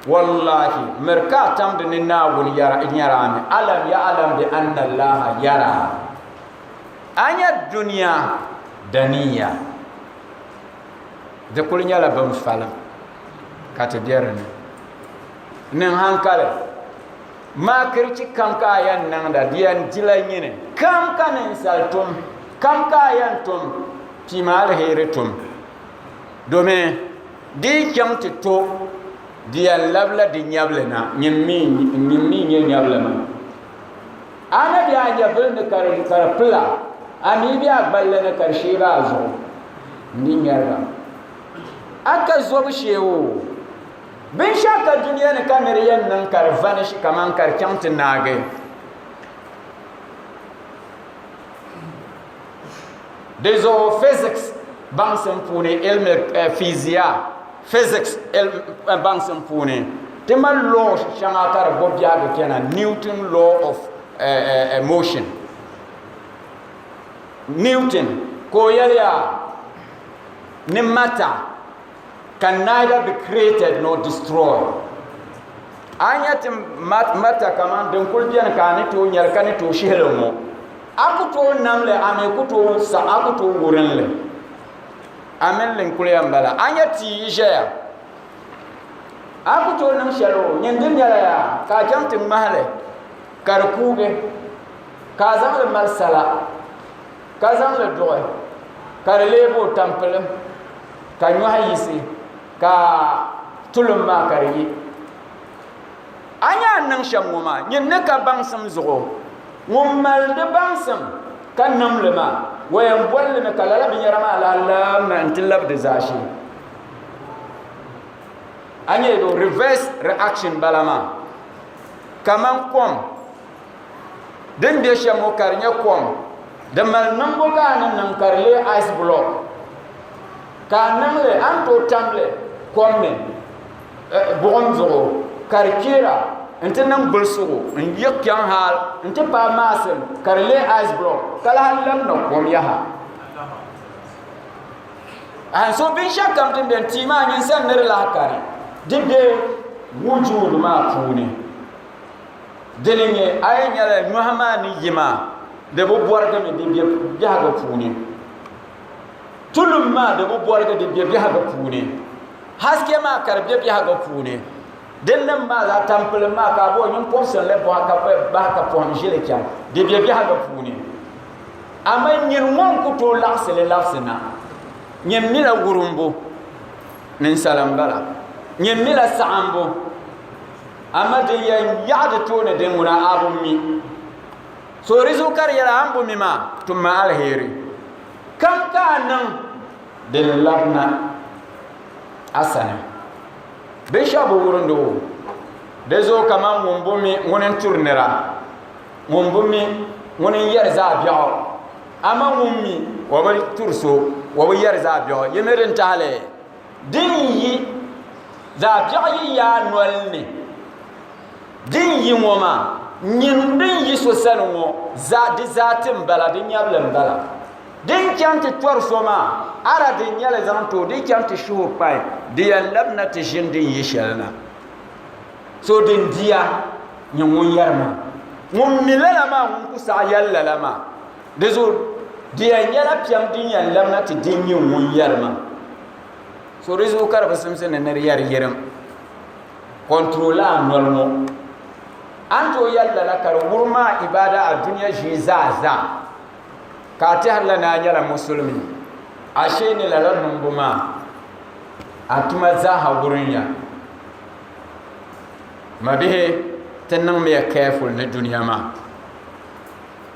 wallahi, miri ka a tamdi ni Naawuni nyɛri a mi. Alam ya'lam bi anna Allaha yara. A nya dunia daniya, di kuli nyɛla bin faliŋ ka ti be di ni. Niŋ hankali. Maakirichi kam ka a yɛn niŋda, di yɛn dila nyini. Kam ka ninsal tum, kam ka a yɛn tum. Piima aliheri tum, domin di yi chaŋ ti to di yɛn labila di nyabili na, nyin mi nyɛ nyabili maa. A ni be a nyɛvili ni ka di pil a, a mi be a gballi ni ka di sheeg a zuɣu n-di nyari ba. A ka zobu shee oo! Binshɛɣu ka dunia ni ka nir yɛn niŋ ka di vanish kaman ka di chaŋ ti naagi. Di zuɣu physics baŋsim puuni ilmi fiziya physics baŋsim puuni ti mali law shɛŋa ka di gbubi biɛhigu chana Newton law of motion. Newton ka o yɛliya ni matter can neither be created nor destroyed. A nya ti matter kaman din kuli beni ka a ni tooi nyɛli ka ni tooi shihili ŋɔ, a ku tooi nam li, a mi ku tooi sa, a ku tooi wurim li. A mini li n-kuli yɛn bala. A nya tia yi ʒɛya, a ku tooi niŋ shɛli o, nyin di nyɛla yaa ka a chaŋ ti ŋmahi li ka di kuugi, ka a zaŋ li mali sala, ka zaŋ li duɣi ka di lee booi tampilim, ka nyɔhi yiɣisi ka tulim maa ka di yi. A nya a ni niŋ shɛm ŋɔ maa, nyin ni ka baŋsim zuɣu, ŋun mali di baŋsim ka niŋ li maa, o yɛn boli li mi ka lala binyɛra maa lahi labina nti labi di zaashee. A nya do reverse reaction bala maa, kaman kom din be shɛm ŋɔ ka di nyɛ kom, di mali niŋbu ka a ni niŋ ka di lee ice block, ka a niŋ li a ni tooi tam li kom ni buɣim zuɣu ka di kpeera nti niŋ gbilisigu n-yiɣi kpɛŋ hal nti paai maasim ka di leei ice block ka lahi labina kom yaha. And so binshɛɣu kam din beni tia maa nyin sani ni di lahi kani di be wujuud maa puuni. Dini n-nyɛ a yɛn nyɛla nyɔhi maa ni yi maa di bi bɔrigimi di be biɛhigu puuni. Tulum maa di bi bɔrigi di be biɛhigu puuni. Haske maa ka di be biɛhigu puuni. Din nim maa zaa tampilim maa ka a bo nyin pɔbisirili bɔhi ka bahi ka pɔhim ʒili chaŋ di be biɛhigu puuni. Amaa nyin ŋɔ n-ku tooi laɣisi li labisi na. Nyin mila wurimbu, ninsala m-bala. Nyin mila saɣimbu, amaa din yɛn yaɣi di tooni din ŋuna a bi mi. So di zuɣu ka di yɛli a ni bi mi maa, tummi aliheri kam ka a niŋ din labina a sani. Binshɛɣu bi wurindi o, di zuɣu kaman ŋun bi mi ŋuni n-turi nira, ŋun bi mi ŋuni n-yɛri zaɣ biɛɣu, amaa ŋun mi o bi turi so, o bi yɛri zaɣ biɛɣu. Yi mi din tahili? Din yi zaɣ biɛɣu yi yaa noli ni, din yi ŋɔ maa, nyin din yi so sani ŋɔ, di zaati m-bala, di nyabili m-bala. Din chaŋ ti tɔri so maa, ara din nyɛli zaŋ ti o, di chaŋ ti shihi o kpahi, di yɛn labina ti ʒini din yi shɛli na. So din diya nyɛ ŋun yɛri maa. Ŋun mi lala maa ŋun ku saɣi yɛli lala maa. Di zuɣu di yɛn nyɛla piɛm din yɛn labina ti din nyɛ ŋun yɛri maa. So di zuɣu ka di bi simsi ni ni di yɛri yɛrim. Control a noli ŋɔ. A ni tooi yɛli lala ka di wurim a ibaada a dunia ʒii zaa zaa. Ka a tɛhirila ni a nyɛla musulimi, ashee ni lala niŋbu maa a tuma zaaha wurimya. Mabihi, ti niŋmiya careful ni dunia maa,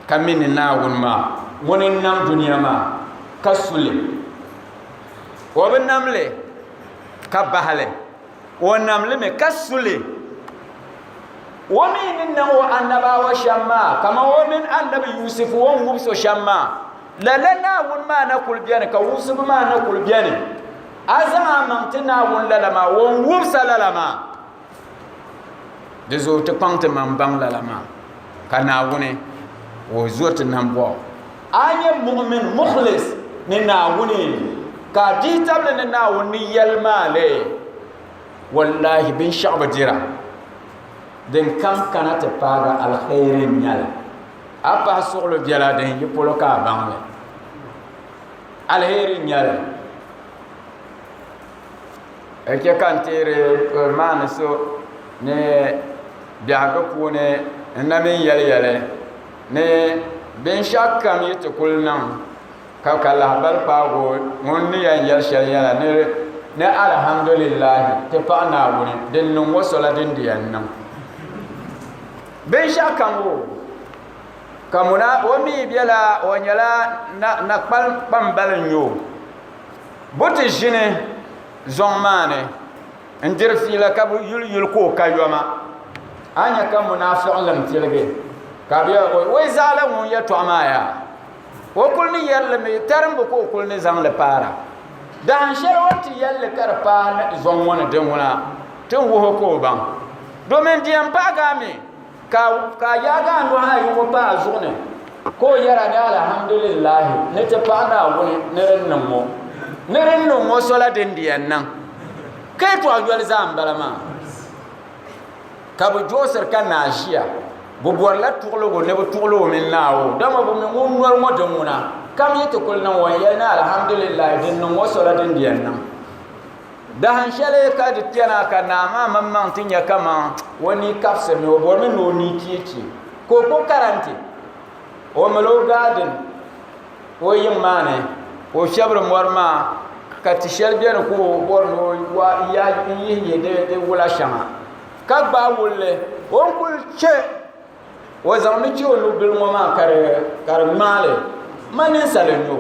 ka mi ni Naawuni maa ŋuni n-nam dunia maa ka su li. O bi nam li ka bahi li, o nam li mi ka su li. O mi ni niŋ o anabaawa shɛm maa, kaman o mini Anabi Yusufu o ni wubis o shɛm maa, lala Naawuni maa na kul beni, ka wubisibu maa na kul beni. A zaŋ a maŋ ti Naawuni lala maa, o ni wubis a lala maa. Di zuɣu ti kpaŋ ti maŋ baŋ lala maa, ka Naawuni o zo ti nambɔɣu. A nyɛ mu'min, mukhlis, ni Naawuni, ka a dihitabili ni Naawuni ni yɛli maa li. Wallahi binshɛɣu bi dira, din kam kana ti paagi alkhairi n-nyɛli. A pahi suɣulo biɛla din yi polo ka a baŋ li, alheri n-nyɛli. Di chɛ ka n teeri maani so ni biɛhigu puuni n na mi yɛli yɛli ni binshɛɣu kam yi ti kuli niŋ. Ka ka lahabali paagi o ŋun ni yɛn yɛli shɛli nyɛla ni ni alhamdulillahi ti paɣi Naawuni din niŋ ŋɔ sola din di yɛn niŋ binshɛɣu kam o ka muna o mi bɛla o nyɛla na kpambali n nyɛ o bɛ ti ʒini zɔŋ maa ni n diri fiila ka bi yuli yuli ka o ka yoma a nya ka munafiɣilim tiligi ka bɛ o zaɣila ŋun yɛtɔɣa maa yaa o kuli ni yɛrili mi tarimbu ka o kuli ni zaŋli paara dahin shɛli o ni ti yɛlli ka di paai zɔŋ ŋɔ ni din ŋuna ti wuhi ka o baŋ domin di yɛn paagi a mi ka a yaagi a nuhi ayi ŋɔ pa a zuɣu ni ka o yɛra ni alhamdulillahi ni ti paɣi Naawuni ni din niŋ ŋɔ ni din niŋ ŋɔ sola din di yɛn niŋ ka yɛtɔɣa yoli zaa m-bala maa ka bɛ joosiri ka naa ʒiya bɛ bɔrila tuɣiligu ni bɛ tuɣili o mini Naawuni dama bɛ mi ŋun noli ŋɔ din ŋuna kam yi ti kuli niŋ o n yɛli ni alhamdulillahi din niŋ ŋɔ sola din di yɛn niŋ Dahin shɛli ka di kpɛna ka naa maa maŋmaŋ ti nya kaman o ni kabisirimi, o bɔrimi ni o ni cheechi ka o kpuɣi karanti o mali o gaadin o yiŋ maa ni ka o shɛbiri mɔri maa ka ti shɛli beni ka o bɔri ni o yihi yihi di wula shɛŋa ka gbaai wulli o ni kuli che o zaŋmi che o nubili ŋɔ maa ka di ŋmaali ma ninsal n-nyɛ o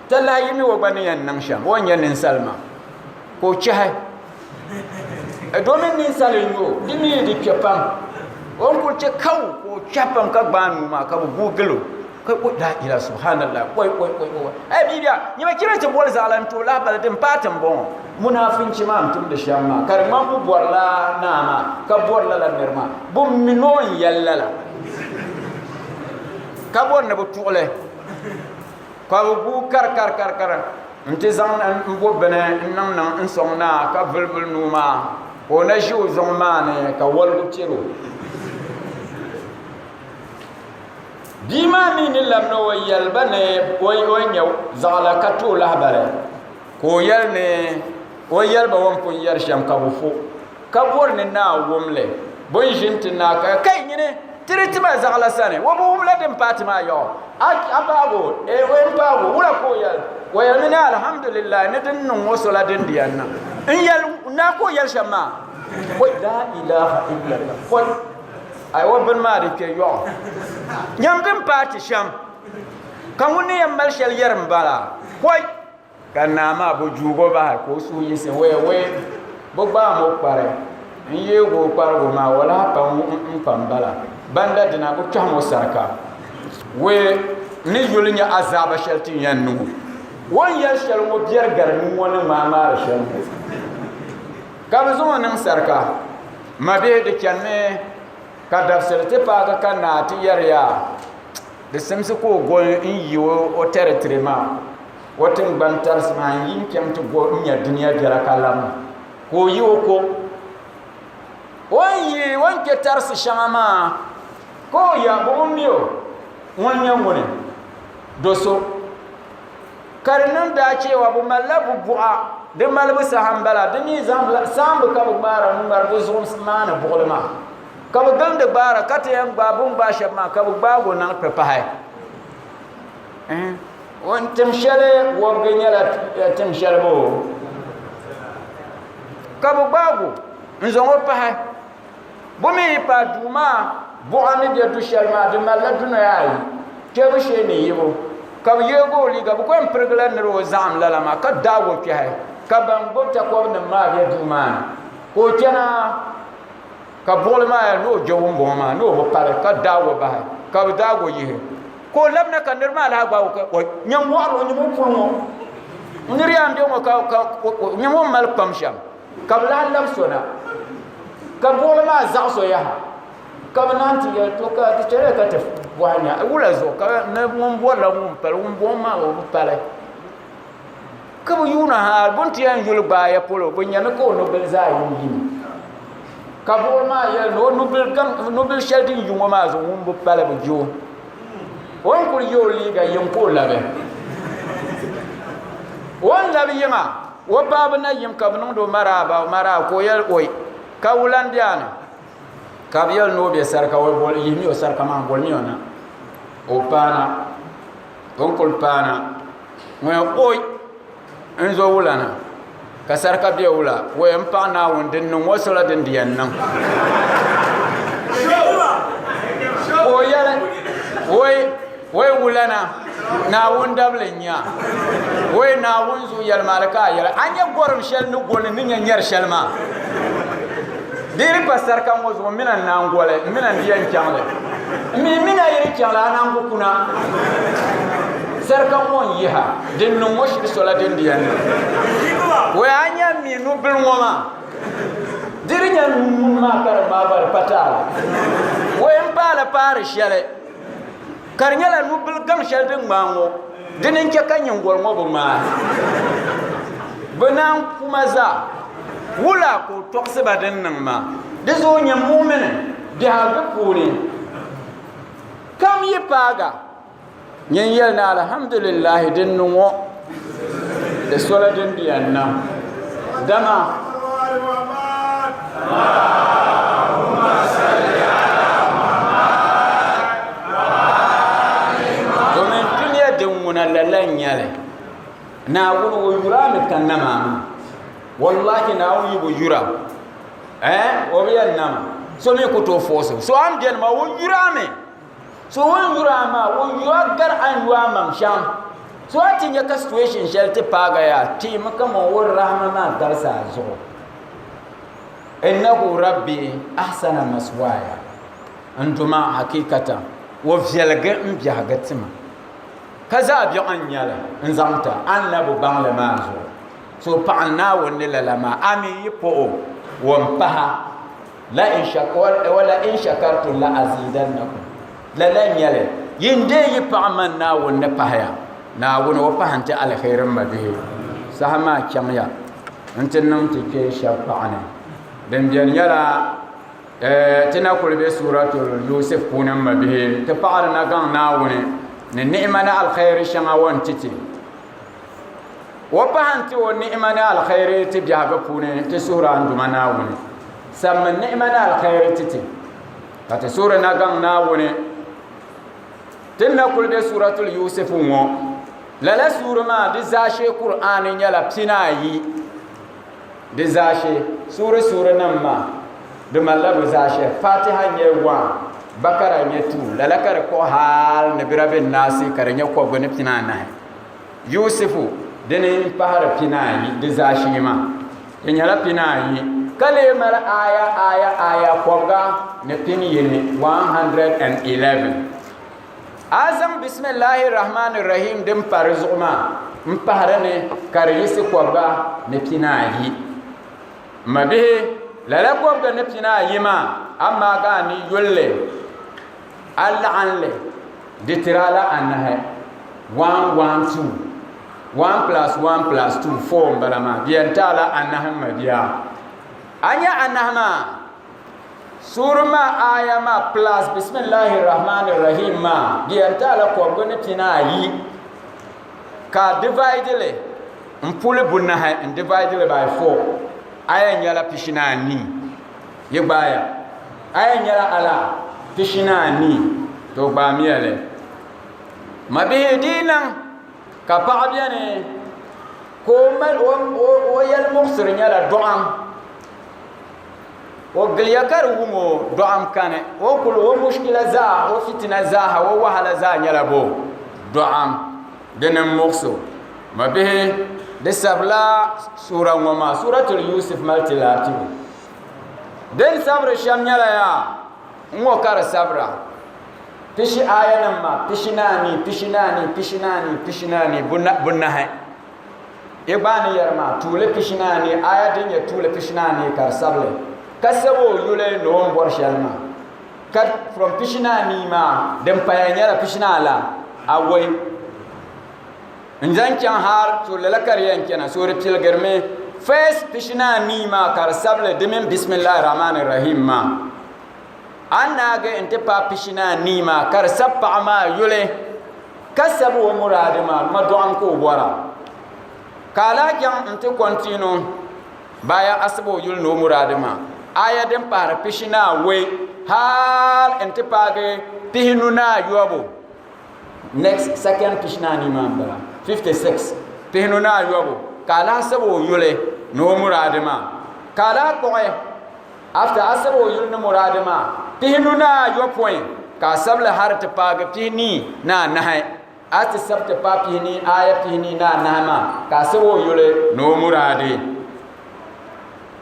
Talahi yi mi o gba ni yɛn niŋ shɛm, o ni nyɛ ninsal maa ka o chɛhi domin ninsal n-nyɛ o, di mi di kpe pam o ni kuli che kaw ka o chɛhi pam ka gbaai nuu maa ka bɛ guui gili o ka o la ilaha subhanallah oi oi oi oi ai bia nyama chira ti boli zaɣila n-ti o lahabali din paai ti m-bɔŋɔ munaafinchi maa n-tumdi shɛm maa ka di ŋmani bɛ bɔrila naa maa ka bɔri lala niri maa bɛ mi ni o ni yɛli lala ka bɔri ni bɛ tuɣili Ka bɛ guui karikarikari nti zaŋ n bo bini n-niŋ niŋ n-sɔŋ naa ka vulivuli nuu maa ka o na ʒi o zuŋ maa ni ka woligu tiri o. Bia maa mi ni labina o yɛli ba ni o nya zaɣila ka ti o lahibali ka o yɛli ni o yɛli ba o ni pun yɛri shɛm ka bɛ fo. Ka bɔri ni naa wum li, bɛ ni ʒini ti naa ka, Kai nyini, ti di ti ma zaɣila sani, o bi wumla din paai ti maa yaɣɔ. A paag o? Ee, o yɛn paag o. Wula ka o yɛli? O yɛlimi ni Alhamdulillahi ni din niŋ ŋɔ sola din di yɛn niŋ. N yɛli, naa ka o yɛli shɛm maa? Oi, laa ilaaha illallah, oi, ai o bini maa di kpe yɔɣɔ. Nyam din paai ti shɛm, ka ŋun ni yɛn mali shɛli yɛri m-bala. Oi! Ka naa maa bi juug o bahi ka o suhu yiɣisi wee wee bɛ gbaam o kpari n-yeeg o kparigu maa o lahi pa n-kpa m-bala banda dina bɛ kpɛhim o sarika wee ni yuli nya azaaba shɛli ti ni yɛn niŋ o o ni yɛli shɛli ŋɔ biɛri gari nuu ŋɔ ni ŋmaai ŋmaari shɛli ŋɔ ka bɛ zaŋ o niŋ sarika mabihi di chanimi ka dabisili ti paagi ka naa ti yɛri yaa di simsi ka o go n-yi o tɛritiri maa O tiŋgbani tarisi maa n-yi n-chaŋ ti go n-nya dunia biɛla ka labina, ka o yi o ko. O ni yi o ni kpe tarisi shɛŋa maa, ka o ya bɛ bi mi o ŋun nyɛ ŋuni, do so. Ka di niŋ daa cheewa bɛ malila bɛ buɣa di malibu saha m-bala, di mi zaŋdila saamba ka bɛ gbaara ŋ-ŋmari bɛ zuɣu maani buɣili maa, ka bɛ gilindi gbaara ka ti yɛn gbaai bɛ ni gbaai shɛba maa ka bɛ gbaagi o niŋ ti pahi. Tiŋ shɛli wɔbigi nyɛla tiŋ shɛli boo ka bi gbaago n zaŋ o pahi bi mii yi paai duu maa buɣa ni bɛ du shɛli maa di malila dunoya ayi kpɛbu shee ni yibu ka bi yeegi o liiga bi ku yɛn pirigila niri o zaɣam lala maa ka daagi o kpɛhi ka ban gbubi takobi nim maa bɛ duu maa ni ka o kpɛna Ka buɣili maa yɛli ni o je ŋumbɔŋɔ maa ni o bi pali ka daag o bahi, ka bɛ daag o yihi. Ka o labina ka niriba maa lahi gbaag o ka, Oi, nyam wɔɣiri o, nyam o puli ŋɔ. Nir yaa m-be ŋɔ ka, ka, nyam o ni mali kpam shɛm. Ka bɛ lahi labi so na, ka buɣili maa zaɣis o yaha. Ka bɛ naan ti yɛli, To ka ti chɛliya ka ti bɔhi nya wula zuɣu ka ni ŋun bɔrila ŋun pali, ŋumbɔŋɔ maa o bi pali. Ka bɛ yuuna ha, bɛ ni ti yɛn yuli gbaai ya polo, bɛ nyami ka o nubili zaa yi yimi. Ka buɣili maa yɛli ni o nubili shɛli din yi ŋɔ maa zuɣu ŋun bi pali bi je o. O ni kuli ye o liiga yiŋ ka o labi. O ni labi yiŋa, o paɣaba na yim ka bɛ niŋdi o maraaba, maraaba ka o yɛli oi, ka wula m-be a ni? Ka bɛ yɛli ni o be sarika, o yihimi o sarika maa m-bolimi o na. O paana. O ni kuli paana ŋun yɛn oi n zo wula na ka sarika bɛ wula o yɛn paɣi Naawuni din niŋ ŋɔ sola din di yɛn niŋ ka o yɛli oi oi wula na Naawuni dabili n nya oi Naawuni zuɣu yɛlimaŋli ka a yɛli a nyɛ gɔrim shɛli ni goli ni nyɛ nyɛri shɛli maa di yi pa sarika ŋɔ zuɣu n mina n naan goli n mina n di yɛn chaŋli n mi mina yi di chaŋli a naan ku kuna sarika ŋɔ n yiha din niŋ ŋɔ shiri sola din di yɛn niŋ wai a nya n mi nubili ŋɔ maa di di nyɛ ŋun maa ka di ŋmaa ba di pa taali wai n paala paari shɛli ka di nyɛla nubili gaŋ shɛli din ŋmaa ŋɔ dini n chɛ ka nyingoli ŋɔ bi ŋmaai bi naan kuma zaa wula ka o tɔɣisi ba din niŋ maa di zuɣu nyɛ mumini biɛhigu puuni kam yi paaga nyin yɛli ni alhamdulillahi din niŋ ŋɔ di sola din di yɛn niŋ dama Domin dunia din ŋuna lala n-nyɛli Naawuni o yura mi ka nama maa wallahi Naawuni yi bi yura eh o bi yɛn nama so mi ku tooi foosi so a ni beni maa o yura mi so o ni yura maa o yura gari a ni yura maŋ shɛm so a ti nya ka situation shɛli ti paaga yaa teemi kaman o rahama maa galisi a zuɣu Innahu rabbi ahsana maswaya, n Duuma hakikatan o viɛligi n biɛhigu ti ma, ka zaɣ biɛɣu n-nyɛ li n-zaŋ ti a ni na bi baŋ li maa zuɣu. So paɣi Naawuni ni lala maa, a mi yi po o, o ni pahi a. Wala in shakartum la azidannakum. Lala n-nyɛ li, yin deei yi paɣi man Naawuni ni pahi ya. Naawuni o pahi n-ti aliheri m mabihi. Saha maa chaŋya nti niŋ ti kpee shɛb paɣa ni. Din beni nyɛla, ti na kuli be Suuratul Yusuf puuni m mabihi, ti paɣiri na gaŋ Naawuni ni ni'ima ni alkhairi shɛŋa o ni ti ti. O pahi n-ti o ni'ima ni alkhairi ti biɛhigu puuni ti suhiri a n Duuma Naawuni. Sabimi ni'ima ni alkhairi ti ti, ka ti suhiri na gaŋ Naawuni. Ti ni na kuli be Suuratul Yusuf ŋɔ, lala suuri maa di zaashee Kur'aani nyɛla pinaayi. Di zaashee, suuri suurinim maa, di malila bɛ zaashee. Fatiha n-nyɛ 1, Bakara n-nyɛ 2, lala ka di kpuɣi hal ni Birabi Naasi ka di nyɛ kɔbigu ni pinaanahi. Yusifu dini m-pahiri pinaayi di zaashee maa, di nyɛla pinaayi ka lee mali aaya aaya aaya kɔbiga ni piniyini, 111. A zaŋ Bisimilahi Rahmani Rahim din pa di zuɣu maa m-pahi di ni ka di yiɣisi kɔbiga ni pinaayi. M mabihi, lala kɔbiga ni pinaayi maa, amaa ka a ni yuli li, a laɣim li, di tiri a la anahi, 1, 1, 2, 1 plus 1 plus 2, 4 m-bala maa, di yɛn ti a la anahi m mabia. A nya anahi maa, Suuri maa aaya maa plus bisimilahi rahmani rahim maa di yɛn taala kɔbigu ni pinaayi ka a divide li n puli bunahi n divide li by 4 a yɛn nyɛla pishi ni anii yi gbaaya a yɛn nyɛla ala pishi ni anii to gbaamiya li mabihi di niŋ ka paɣa bɛni ka o yɛli muɣisiri nyɛla dɔɣim O giliya ka di wum o, dɔɣim kani. O kuli o mushkila zaa, o fitina zaaha, o wahala zaa nyɛla bo? Dɔɣim. Dini m-muɣisi o. Mabihi, di sabila suura ŋɔ maa, Suuratul Yusuf mali ti laatibu. Di ni sabiri shɛm nyɛla yaa, n-ŋɔ ka di sabira. Pishi aayanima maa, pishinaanii, pishinaanii, pishinaanii, pishinaanii, bunahi. Yi gba ni yɛri maa, tuuli pishinaanii, aya din nyɛ tuuli pishinaanii ka di sabili, ka sabi o yuli ni o ni bɔri shɛli maa. Ka from pishinaanii maa, din paya nyɛla pishinaala awɔi n-zaŋ chaŋ hal so lala ka di yɛn chana. So di piligirimi first pishinaanii maa ka di sabili di mini bisimilahi rahmani rahim maa. A ni naagi nti paai pishinaanii maa ka di sabi paɣa maa yuli. Ka sabi o muraadi maa ma dɔɣim ka o bɔra, ka a lahi chaŋ nti kɔntinu baya asiba o yuli ni o muraadi maa. Aya din pahiri pishi ni awɔi hal nti paagi pihinu ni ayɔbu. Next second pishinaanii maa m-bala, 56, pihinu ni ayɔbu, ka a lahi sabi o yuli ni o muraadi maa. Ka a lahi kpuɣi after a sabi o yuli ni muraadi maa, pihinu ni ayɔpɔin, ka a sabi li hali ti paagi pihinii ni anahi. A ti sabi ti paai pihinii, aaya pihinii ni anahi maa, ka a sabi o yuli ni o muraadi.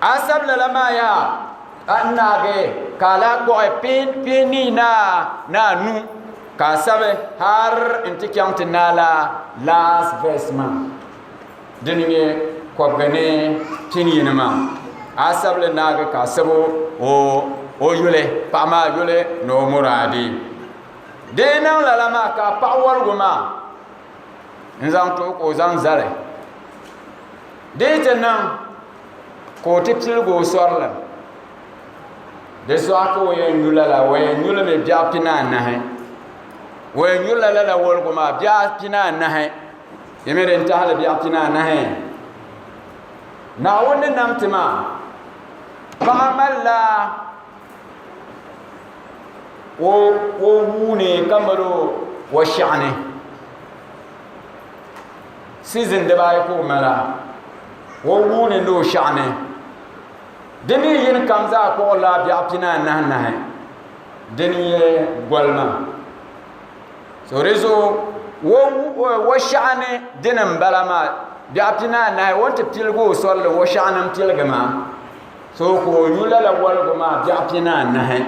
A sabi lala maa yaha, a naagi ka a lahi kpuɣi pihinii ni anu ka a sabi har nti chaŋ ti naai la last verse maa din nyɛ kɔbiga ni piniyini maa. A sabi li naagi ka a sabi o yuli, paɣa maa yuli ni o muraadi. Di yi niŋ lala maa ka a paɣa wɔligu maa n-zaŋ ti o ka o zaŋ zali. Di yi ti niŋ ka o ti piligi o sɔrilim, di zuɣu ka o yɛn nyu lala, o yɛn nyu li mi biɛɣu pinaanahi. O yɛn nyurila lala wɔligu maa biɛɣu pinaanahi. Yi mi din tahili biɛɣu pinaanahi? Naawuni ni nam ti maa, paɣa malila o wuuni ka mali o shɛɣuni. Season dibaayi ka o mala o wuuni ni o shɛɣu ni di mi yini kam zaa kpuɣirila biɛɣu pinaanahi nahi dini n-nyɛ goli maa so di zuɣu o shɛɣu ni dini m-bala maa biɛɣu pinaanahi o ni ti piligi o sɔrili o shɛɣu ni m-piligi maa so ka o nyu lala waligu maa biɛɣu pinaanahi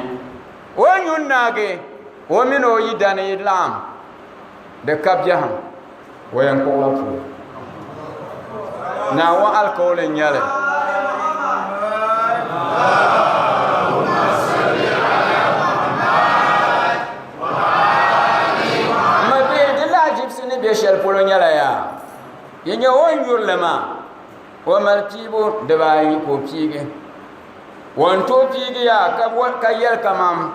o ni nyu n-naagi o mini o yidana yi laɣim di ka biɛhiŋ o yɛn kpuɣila puu. Naawuni alikauli n-nyɛ li. M mabihi, di lahaʒibisi ni be shɛli polo nyɛla yaa? Yi nya o ni yuri li maa, o mali piibu dibaayi ka o piigi. O ni tooi piigi ya ka yɛli kaman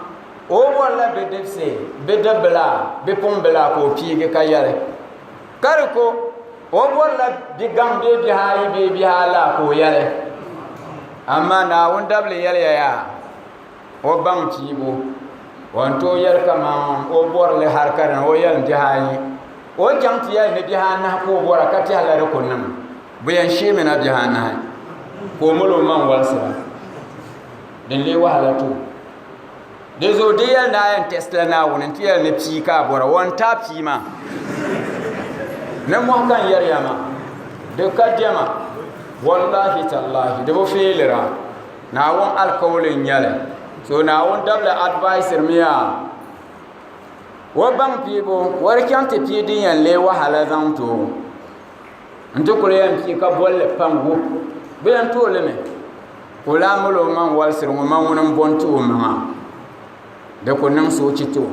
o bɔrila bidibisi, bidibbila, bipuɣimbila ka o piigi ka yɛli. Ka di ko o bɔrila bigaŋ bee bihi ayi bee bihi ala ka o yɛli. Amaa Naawuni dabili yɛliya yaa, o baŋ piibu. O ni tooi yɛli kaman o bɔri li hal ka dina o yɛlim bihi ayi. O ni chaŋ ti yɛli ni bihi anahi ka o bɔra ka tɛhila di ku niŋ. Bɛ yɛn sheemi na bihi anahi ka o mali o maŋ walisira. Din lee wahala to. Di zuɣu di yɛli ni a yɛn tɛstila Naawuni nti yɛli ni pii ka a bɔra, o ni ti a pii maa. Nimmohi ka n yɛri ya maa, di ka diɛma, wallahi tallahi, di bi feelira. Naawuni alikauli n-nyɛ li. So Naawuni dabili advisiri mi ya. O baŋ piibu, o di chaŋ ti pii din yɛn lee wahala zaŋ ti o. N ti kuli yɛn pii ka bolli pam gu bɛ yɛn tooi li mi ka o lahi mali o maŋ walisiri ŋɔ ma ŋuni m-bo n-ti o maŋa di ku niŋ soochi ti o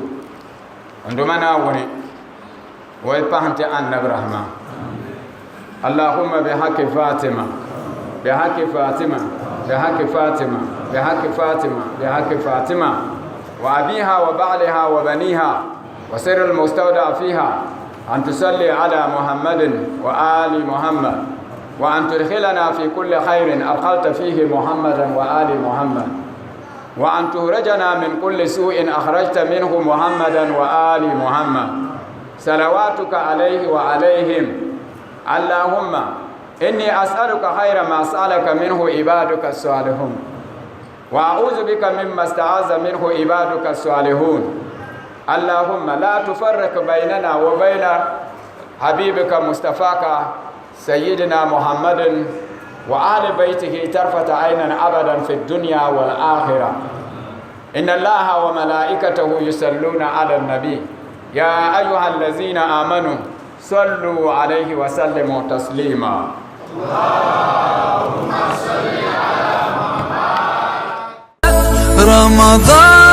n Duuma Naawuni o yi pahi n-ti Annabi Rahama Allahumma bi haqi Fatima bi haqi Fatima bi haqi Fatima bi haqi Fatima bi haqi Fatima wa abiha wa ba'liha wa baniha wa sirri al-mustawda fiha أن تصلي على محمد وآل محمد وأن تدخلنا في كل خير أدخلت فيه محمدا وآل محمد وأن تخرجنا من كل سوء أخرجت منه محمدا وآل محمد صلواتك عليه وعليهم اللهم إني أسألك خير ما سألك منه عبادك الصالحون وأعوذ بك مما استعاذ منه عبادك الصالحون اللهم لا تفرق بيننا وبين حبيبك مصطفاك سيدنا محمد وآل بيته طرفة عين أبدا في الدنيا والآخرة إن الله وملائكته يصلون على النبي يا أيها الذين آمنوا صلوا عليه وسلموا تسليما اللهم صل على محمد رمضان.